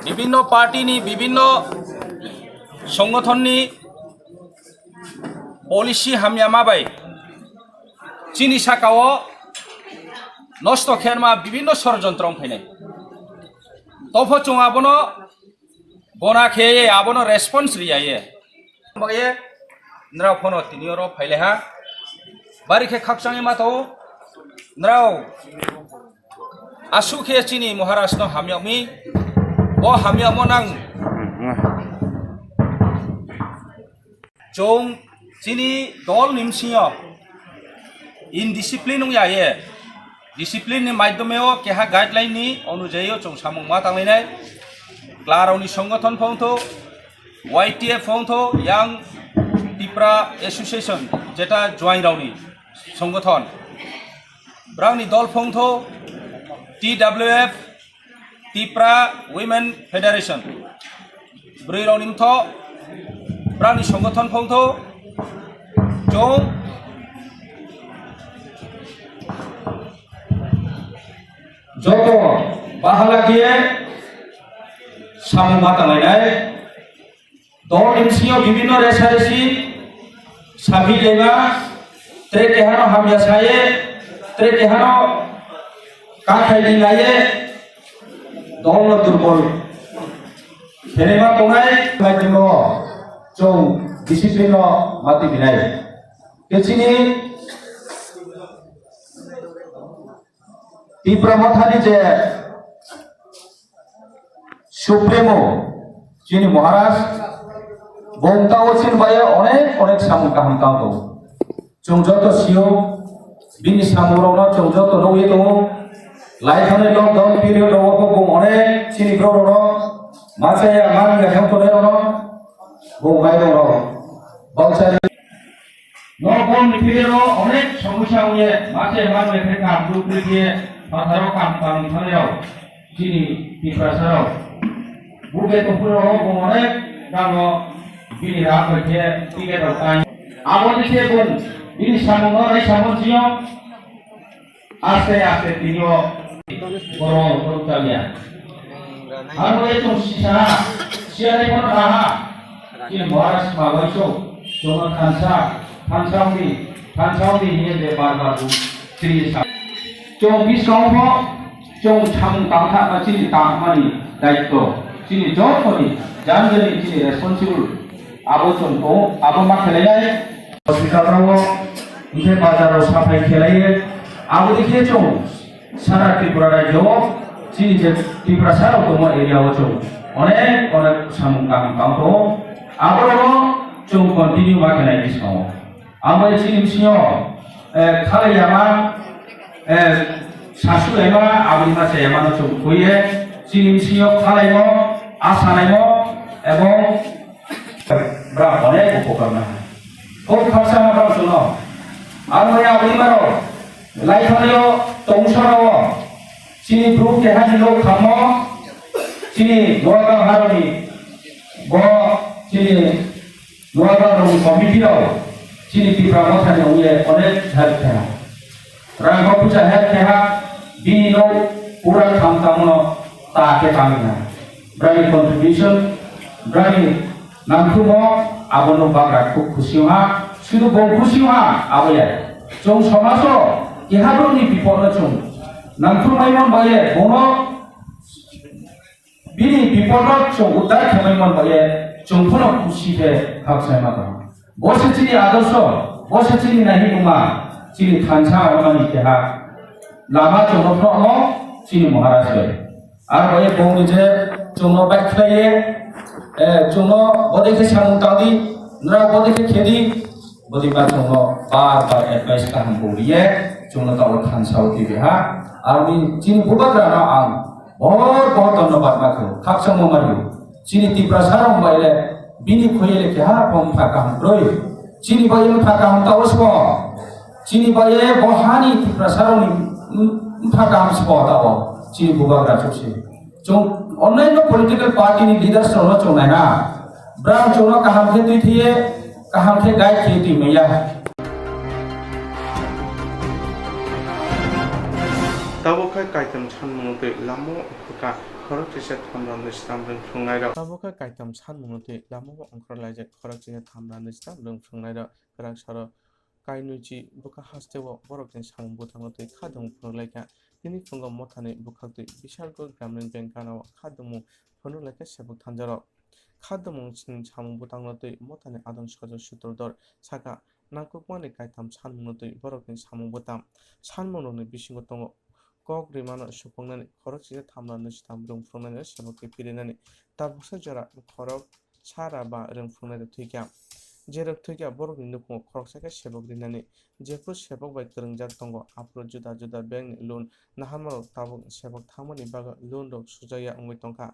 Bibinno party ni, bibinno songothon ni policy hamya ma bai chini sakao nosto kherma bibinno sorojontro wng phainai. Topho chwng abono bona khe abono response riya ye. Baye nrao phono tini oro phaile ha. Bari khe khakchangwi ma to nrao. Asuk khe chini Maharaj no hamyok mi. Bo hamyok mo nang. Chwng chini dol ni bsingyo indiscipline wngya ye. Discipline ni maidhome o keha guideline ni onujayi o chwng samung ma tanglainai. Klarao ni songothon phongtho, Y T F phongtho, Young Tipra Association, jeta juaingrao ni songothon. Brao ni dol phongtho, T W F, Tipra Women Federation, bwrwi rok ni mtho, brao ni songothon phongtho, chwng joto bahala khe samung ma tanglainai. Dol ni bisingo bibinno resa resi sabi lema, tre kehano hamya saye, tre kehano kakhai di laye, dol no durbol. Khenema tongnai, khlai timo, chwng discipline no mati binai. Kechini Tipra Mothani je Supremo, chini Maharaj, bongtao chini baye onek onek samung kaham tang tongo. Chwng joto sio, bini samung rokno chwng joto nugwi tongo. Laithani lockdown period rogo bo bung onek chini bro rokno machaya man gathang tonai rokno bung mai rokno. Bangsa Lockdown ni period o onek somosya wngye mase manwe khe kam dukri khe phatharo kam tangwi thangrao chini Tiprasa rao. Buke tongphuru rao bo onek dano bini rak bai khe ticket rok tang. Aboni khe bung bini samung no rai samung sio. Aste aste tini o borok borok tamya. Aro e chwng sisa, siya ni kono raha. Chini Maharaj ma bai chwng, chwng thansa, thansa ongdi, thansa ongdi hiye je bar bar bu chini sa. Chwng biskang pho, chwng samung tangtha, chini tangmani daitto, chini jotoni, jani jani chini responsible. Abo chwng tongo, abo ma khelai lai. Hospital rao, hwnkhe bazar rao saphai khelai, abo dikhe chwng sara Tripura rajyo o chini je Tiprasa rao tongma area o chwng onek onek samung kaham tang tongo. Abo rao chwng continue ma khelai bwskango. Abo chini bisingo, eh, khalai yama, eh, sasu yama, abo ma se yama no chwng khuye, chini bisingo khalaimo, asanaimo, ebong Bra hone ko kokar na. Ko khaksa ma bra suno. Aro ya bui maro. Lai thani yo tongsa ro. Chini bru ke hani lo khamo. Chini Noagang haroni bo chini Noagang rokni committee rok chini Tipra Motha ni wngye onek help kha. Rang bo pucha help kha, bini no pura kham tangno ta khe tangna. Brani contribution, brani nangkhumo abono bagra khub khusi ha, sudu bo khusi ha aboya. Chong somaso keha borokni bipodno chong nangkhumai man baye bono bini bipodno chwng uddar khlaiwi man baye chwng phano khusi khe khakchangma tong. Bo se chini adorsho, bo se chini naihimungma, chini thansa rwmani keha lama chwngno phnomo chini Maharaj bai. Ar bai bongni je chwngno bai khlaiye, eh, chwngno bodei khe samung tangdi, nrao bodei khe khedi, bodei ma chwngno bar bar advice kaham bo riye, chwngno tao thansa o twibi ha. Aroni chini bubagrano ang Bahut bahut dhonnobad ma khe. Khakchangma mario. Chini Tiprasa rok bai le bini khoi le keha pho mpha kaham kroi. Chini bai mpha kaham ta osbo. Chini bai bo hani Tiprasa rok ni mpha kaham sbo ta o. Chini bubagra chukse. Chung onnaino political party ni leaders rok no chung nai na. Brang chung no kaham khe twi thiye, kaham khe guide khe twi maya. Tabuk khe kaitam sanmungno twi lama o wngkha khorok chisa thamra nwichtam rwng phwrwngnairok. Tabuk khe kaitam sanmungno twi lama o wngkhorlaijak khorok chisa thamra nwichtam rwng phwrwngnairok. Kwrak saro kainwi chi bwkha hasteo borokni samung bwtangno twi khadwng phunuk laikha. Tini phungo mothani bwkhaktwi Bishalgarh Gramin Bank ganao khadwngmung phunuk laikha sebuk thanjarok. Khadwngmung chini samung bwtangno twi mothani adong Sajal Sutradhar sakha, nangkukmani kaitam sanmungno twi borokni samung bwtang. Sanmungrokni bisingo tongo kok rimano supungnani khorok chisa thamra nwichtam rwng phwrwngnaino sebok twi pirinani, tabuksa jora khorok sara ba rwng phwrwngnairok thwikha. Jerok thwikha borokni nukhungo khoroksa khe sebok rinani. Jephru sebok bai kwrwngjak tongo, aphuru juda juda bankni loan naharmarok tabuk sebok thangmani bagwi loanrok sujakya wngwi tongkha.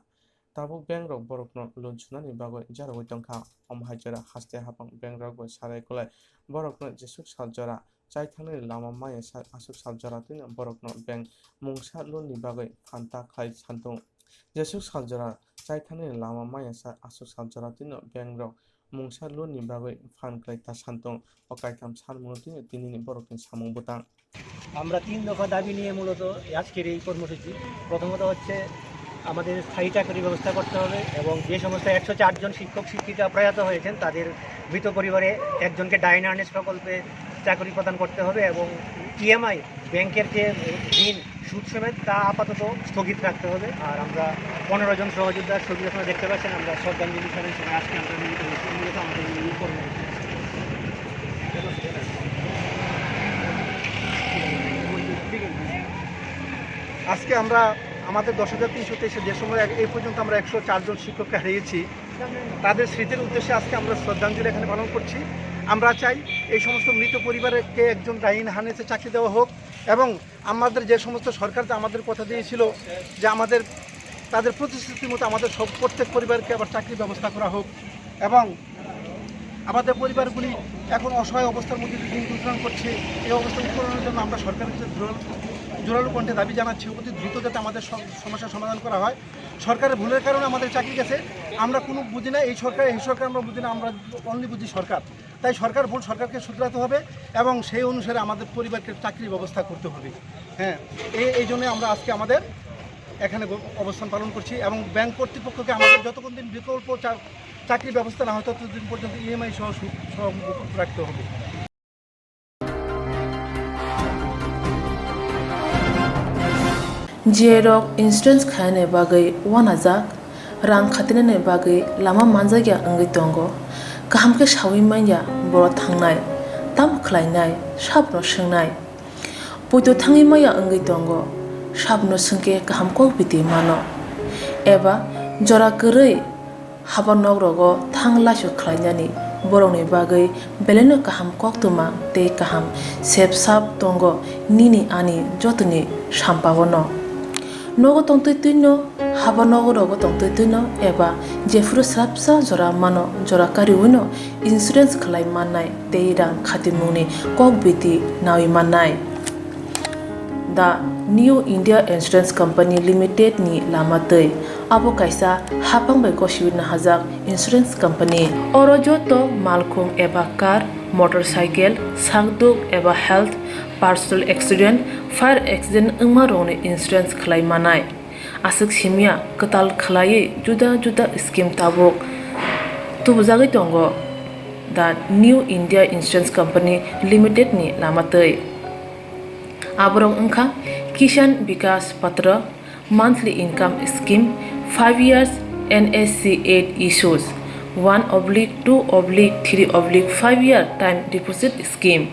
Tabuk bank rok borokno loan sunani bagwi jarogwi tongkha. Omo hai jora haste haphang bank rok bai sarai kwlai borokno jesuk sal jora chai thangnani lama maya sa aswk sal jora twino borokno bank mungsa loan ni bagwi phan ta khlai santung. Jesuk sal jora chai thangnani lama maya sa aswk sal jora twino bank rok mungsa loan ni bagwi phan khlai ta santung. O kaitam sanmungno twino tinini borokni samung bwtang. আমরা তিন দফা দাবি নিয়ে মূলত আজকের এই কর্মসূচি। প্রথমত হচ্ছে আমাদের স্থায়ী চাকরির ব্যবস্থা করতে হবে এবং যে সমস্ত একশো চার জন শিক্ষক শিক্ষিকা প্রয়াত হয়েছেন তাদের মৃত পরিবারে একজনকে ডাইন আর্নেস্ট প্রকল্পে চাকরি প্রদান করতে হবে এবং ইএমআই ব্যাংকের যে ঋণ সুদ সমেত তা আপাতত স্থগিত রাখতে হবে। আর আমরা পনেরো জন সহযোদ্ধা ছবি আপনারা দেখতে পাচ্ছেন, আমরা শ্রদ্ধাঞ্জলি স্মরণ সভায় আজকে আমরা মিলিত হয়েছি মূলত আমাদের এই কর্মসূচি। আজকে আমরা আমাদের দশ হাজার তিনশো তেইশে যে সময় এক- এই পর্যন্ত আমরা একশো চার জন শিক্ষককে হারিয়েছি, তাদের স্মৃতির উদ্দেশ্যে আজকে আমরা শ্রদ্ধাঞ্জলি এখানে পালন করছি। আমরা চাই এই সমস্ত মৃত পরিবারকে একজন ডাইন হানেসে চাকরি দেওয়া হোক এবং আমাদের যে সমস্ত সরকার যে আমাদের কথা দিয়েছিল যে আমাদের তাদের প্রতিশ্রুতি মতো আমাদের সব প্রত্যেক পরিবারকে আবার চাকরির ব্যবস্থা করা হোক এবং আমাদের পরিবারগুলি এখন অসহায় অবস্থার মধ্যে দিয়ে দিন গুজরান করছে। এই অবস্থা উত্তরণের জন্য আমরা সরকারের কাছে জোরালো জোরালো কণ্ঠে দাবি জানাচ্ছি অতি দ্রুত যাতে আমাদের সম- সমস্যার সমাধান করা হয়। সরকারের ভুলের কারণে আমাদের চাকরি গেছে, আমরা কোনো বুঝি না। এই সরকার, এই সরকার আমরা বুঝি না, আমরা অনলি বুঝি সরকার। তাই সরকার ভুল, সরকারকে শুধরাতে হবে এবং সেই অনুসারে আমাদের পরিবারকে চাকরির ব্যবস্থা করতে হবে। হ্যাঁ, এই এই জন্য আমরা আজকে আমাদের এখানে ব- অবস্থান পালন করছি এবং ব্যাংক কর্তৃপক্ষকে আমাদের যতক্ষণ দিন বিকল্প চা- চাকরির ব্যবস্থা না হয় ততদিন পর্যন্ত ইএমআই সহ সুদ সহ মকুব রাখতে হবে। Jerok insurance khainani bagwi uanajak, rang khatinani bagwi lama manjakya wngwi tongo, kaham khe saui manya borok thangnai, tamo khlainai, sabno swngnai. Poito thangwi maya wngwi tongo, sabno swngkhe kaham kok biti mano, eba jora kwrwi haba nok rogo thang laisok khlainani borokni bagwi belaino kaham koktwma tei kaham sep sap tongo nini ani jotoni sampao no. Nogo tongtwi twino, haba nogo rogo tongtwi twino eba jephuru swrapsa jora mano jora kariwino insurance khlai mannai tei rang khatimungni kok biti naui mannai. Da New India Insurance Company Limited ni lama twi. Abo kaisa haphang bai gosiwi nahajak insurance company. Oro joto malkhung eba car, motorcycle, sakduk eba health, personal accident, fire accident wngma rokni insurance khlai manai. Aswk simya kwtal khlaiwi juda juda scheme tabuk tubujagwi tongo the New India Insurance Company Limited ni lama twi. Aborok wngkha Kisan Vikas Patra, monthly income scheme, five years N S C eight issues, one oblique two oblique three oblique five year time deposit scheme.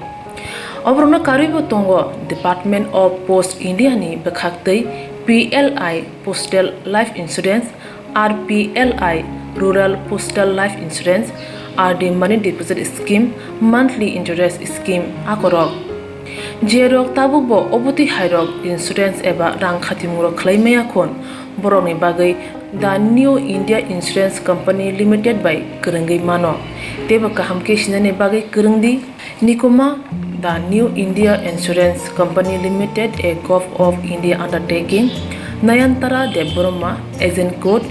Oborokno karwibo tongo Department of Post India ni bwkhak twi P L I Postal Life Insurance, R P L I Rural Postal Life Insurance, R D Money Deposit Scheme, Monthly Interest Scheme akorok. Jerok tabukbo obotwi hairok insurance eba rang khatimungrok khlai maya khun, borokni bagwi The New India Insurance Company Limited bai kwrwngwi mano. Teibo kaham khe sinani bagwi kwrwng di. Nikuma, The New India Insurance Company Limited, a Govt of India undertaking, Nayantara Debbarma, agent code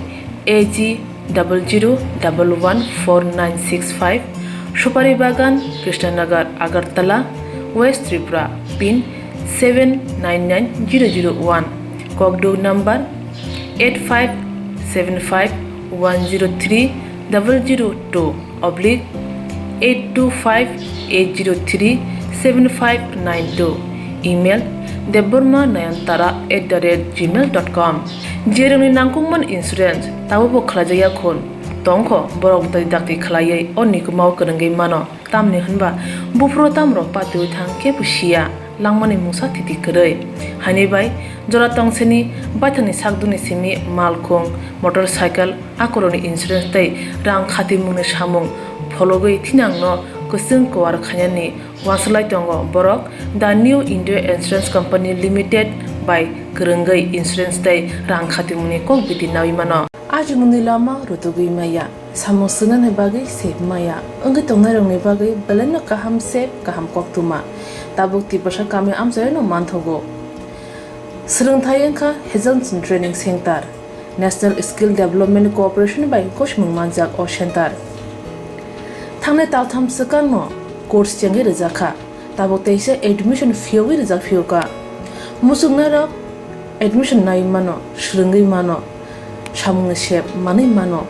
A G double zero double one four nine six five, Supari Bagan, Krishnanagar, Agartala, West Tripura, pin seven nine nine zero zero one, kokduk number eight five seven five one zero three double zero two oblique eight two five eight zero three seven five nine two, email debbarma nayantara at the rate gmail dot com. Jerokni nangkukmani insurance tabukbo khlaijakya khun tongkho, borok bwtwi dakti khlaiwi o nikumao kwrwngwi mano. Tamni hwnba buphuru tamrok patiwi thang kebo siya, langmani mungsa thiti kwrwi. Haini bai jora tongsini baithangni sakdukni simi malkhung, motorcycle, akorokni insurance tei rang khatimungni samung phologwi thinangno kwchwng kwar khainani uansuk lai tongo borok The New India Insurance Company Limited bai kwrwngwi insurance tei rang khatimungni kok bidi naui mano. Ajimungni lama rutugwi maya, samung swngnani bagwi sep maya, wngwi tongnairokni bagwi belaino kaham sep, kaham koktwma. Tabuk Tiprasa kami amchaino manthogo. Swrwngthai wngkha Hazelson Training Center, National Skill Development Corporation bai gosimung manjak o center. Thangnai taltham swkangno course chengwi rwjakha. Tabuk teisa admission phiyogwi rijak phiyokha. Muchungnairok admission naiwi mano, swrwngwi mano, samungni sep manwi mano.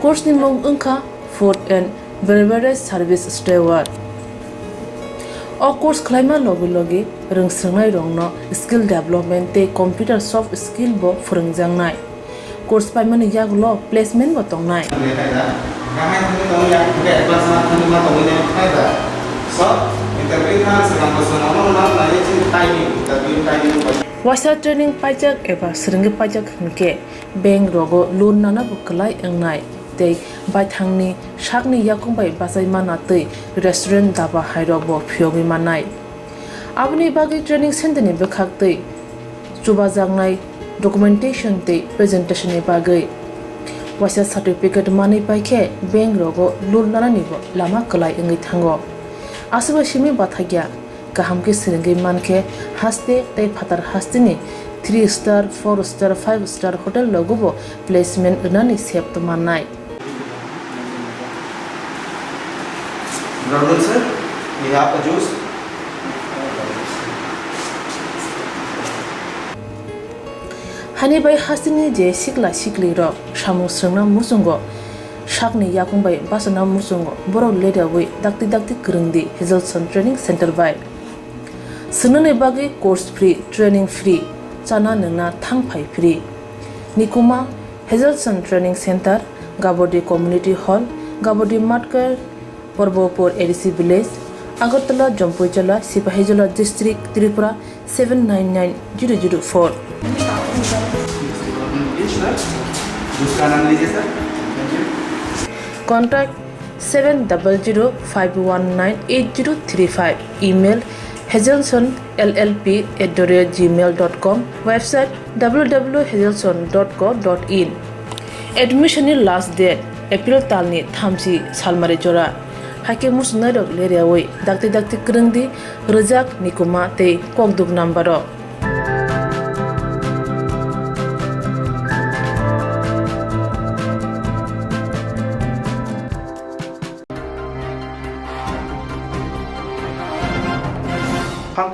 Course ni mung wngkha Food and Beverage Service Steward. O course khlaima logi logi rwng swrwngnairokno skill development tei computer soft skill bo phwrwngjaknai. Course paimani yagulo placement bo tongnai. Waisa training paijak eba swrwngwi paijak hwnkhe bank rogo loan nana bo kwlai wngnai tei baithangni sakni yakung bai bachai mana tei restaurant, daba hairok bo phiyogwi mannai. Aboni bagwi training center ni bwkhak twi chubajaknai documentation tei presentation ni bagwi waisa certificate manwi paikhe bank rogo loan nanani bo lama kwlai wngwi thango. Aswkbai simi bathakya kaham khe swrwngwi mankhe haste tei phatar hasteni three star, four star, five star hotel rogo bo placement rwnani sep tongmannai. Good afternoon, sir. We have a juice. Hani bai hasteni je sikla sikli rok samung swrwngna muchungo, sakni yakung bai bachana muchungo, borok leriawi dakti dakti kwrwng di Hazelson Training Center bai. Swngnani bagwi course free, training free, chana nwngna thang phai free. Nikuma, Hazelson Training Center, Gabodi Community Hall, Gabodi Matkar, Porbopur A D C Village, Agartala, Jampuijala, Sipahijola District, Tripura seven nine nine zero zero four. Contact seven double zero five one nine eight zero three five. Email hazelson L L P at the rate gmail dot com. Website W W W hazelson dot co dot in. Admission ni last date April talni thamchi salmari jora. Haikhe muchungnairok leriawi dakti dakti kwrwng di, rwjak Nikuma tei kokduk number rok.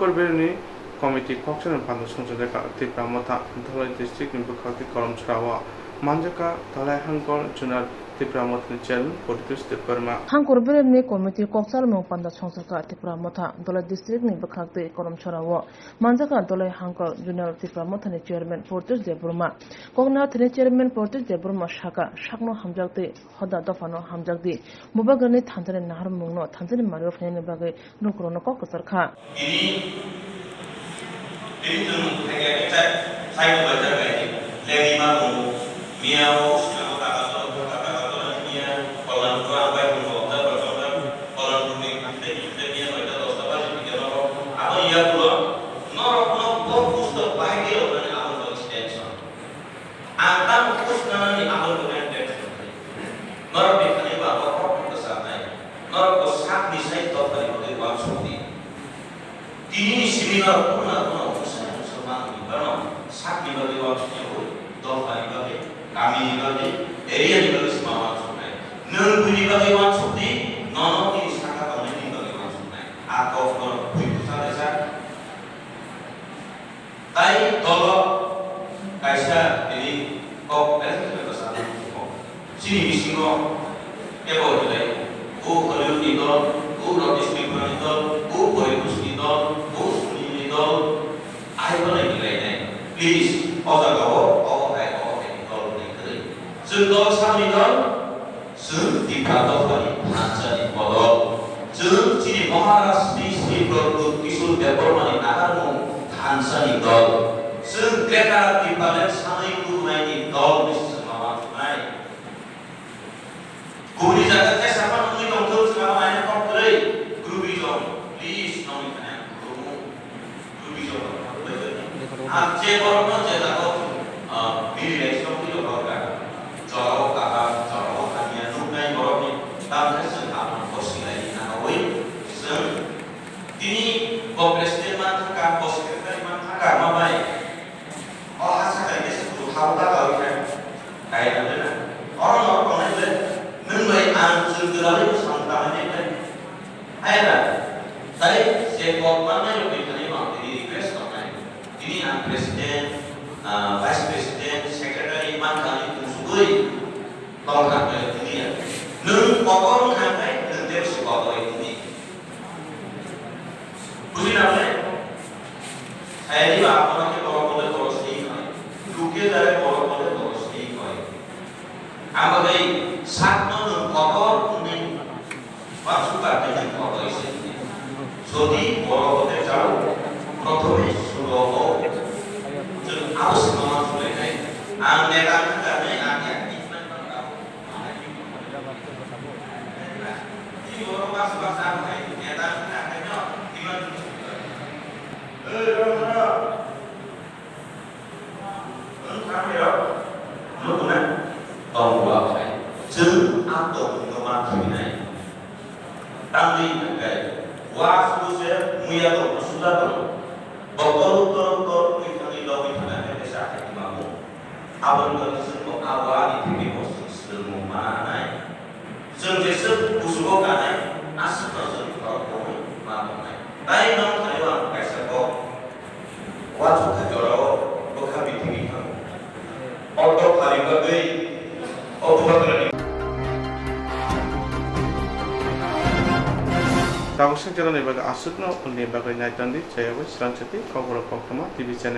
Hangkurberni committee kokcharni panda songchajak kha Tipra Motha Dhalai district ni bwkhak tei Kolomchwra o manjak kha Dhalai Hangkor Zonal Tipra Mothani chairman Poritosh Debbarma. Hangkurberni committee kokcharmung panda songchajak kha Tipra Motha Dhalai district ni bwkhak tei Kolomchwra o manjak kha Dhalai Hangkor Zonal Tipra Mothani chairman Poritosh Debbarma. Koknathani chairman Poritosh Debbarma sakha, sakno hamjak tei hoda dophano hamjak di. Bubagrani thansa ni naharmungno thansa ni mario phainani bagwi lukurokno kok kwchar kha. Tini, tini chwng phaikha khe chai, chai bai chai bai di. Leni ma tongo. Miya o, sina o taka to, taka to, miya, kolon to, ang bai tongo, ta bai tongo, kolon to ni, tei, tei, miya bai ta dosta bai, tei, tei, abo iya pulo, norok no bo pustok bai ke rok ni abo to tension. Ang tamo khusnanani abo ni bagwi ang tension khlai. Norok ni thani ba bo kok bwsa nai. Norok bo sakni sai dophani bagwi uansuk di. Tini ni simi norok kunu na kunu bwsa bwsa mang ni bano sakni bagwi uansuk ya bo dophani bagwi, kami ni bagwi, area ni bagwi sima uansuk nai. Nwng buini bagwi uansuk di, nono tini saka tongnai ni bagwi uansuk nai. A kok norok bui bwsa kaisa. Tai dolo kaisa tini kok belai khe bwsa nang tongmo. Chini bisingo kebo hinlai, o Hollywood ni dol, o Rajesh Mehra ni dol, o Poritosh ni dol, o Sunil ni dol, ai bo nai hinlai nai. Please, o jaga o, o hai, o hai ni dol hinlai kwrwi. Chwng dol samni dol, Chwng Tipra dophani thansa ni bodol. Chwng chini Maharaj Shri Shri Pradyut Kishore Debbarma ni naharmung thansa ni dol. Chwng Greater Tipraland sanwi kubunai ni dol hwnwi se chwng ma uansuknai. Kubuni jaga tei sapan wngwi tongthok chwng abo naina kok kwrwi. Groupism, please, nongni thani ang khulumung. Ang je borokno je jaga o, ah, bini bai songwi rok kha. Jorao kaham, jorao hamya nuknai borokni tamkhe chwng abono bo swinai nahawi chwng tini bo president man thangkha, bo secretary man thangkha, ma bai o ha sakai khe se bwrwi ha o ta gawi kha. Kaitor le na. Oro norok tongnai le nwng bai ang chwng kwrwi bwsang tangnai le. Hai da, tai je kok mannai rok ni thani ma tini request tongnai. Tini ang president, ah, vice president, secretary man thani tungsugwi tongkha khe tini ya. Nwng kotor wngkha khe nwng tebo se kotor tini. Buji na le? Hai di ba, kono ke borok kole borok sini khai. Duke dare borok kole borok sini khai. Ang bagwi sakno nwng kotor wngwi uansukha tei nwng kotor se hwnwi. Jodi borok hwnkhe chao, prothome surogo chwng abo swngno uansuknai. Ang neta wngkha hwnwi ang yakni hwnwi mano. Tini borok baksa baksa ang hai neta wngkha hwnwi no, tini no chwng swngwi. Ei, borok no. Wng thang rok, nukuna tongmung rok hai. Chwng a tongmung no ma thwinai. Tangwi hwnkhe, wa suru se muya tongmung suda tong. Bo toruk toruk toruk twi thangwi logwi thangna khe kisa hai tongmung. Aboni bagwi chwng bo a wa ni thani bo swrwngmung mananai. Chwng jeswk kuchugo kanai, aswkno chwng khorok tongwi ma tongnai. Tai nong thani ang kaisa kok. Uansukha jorao bwkha bithi bithang. O dophani bagwi, o bubagrani. Tabuk sing jorani bagwi aswkno uni bagwi naitandi, chayagwi srangchati, Kokborok Koktwma T V channel.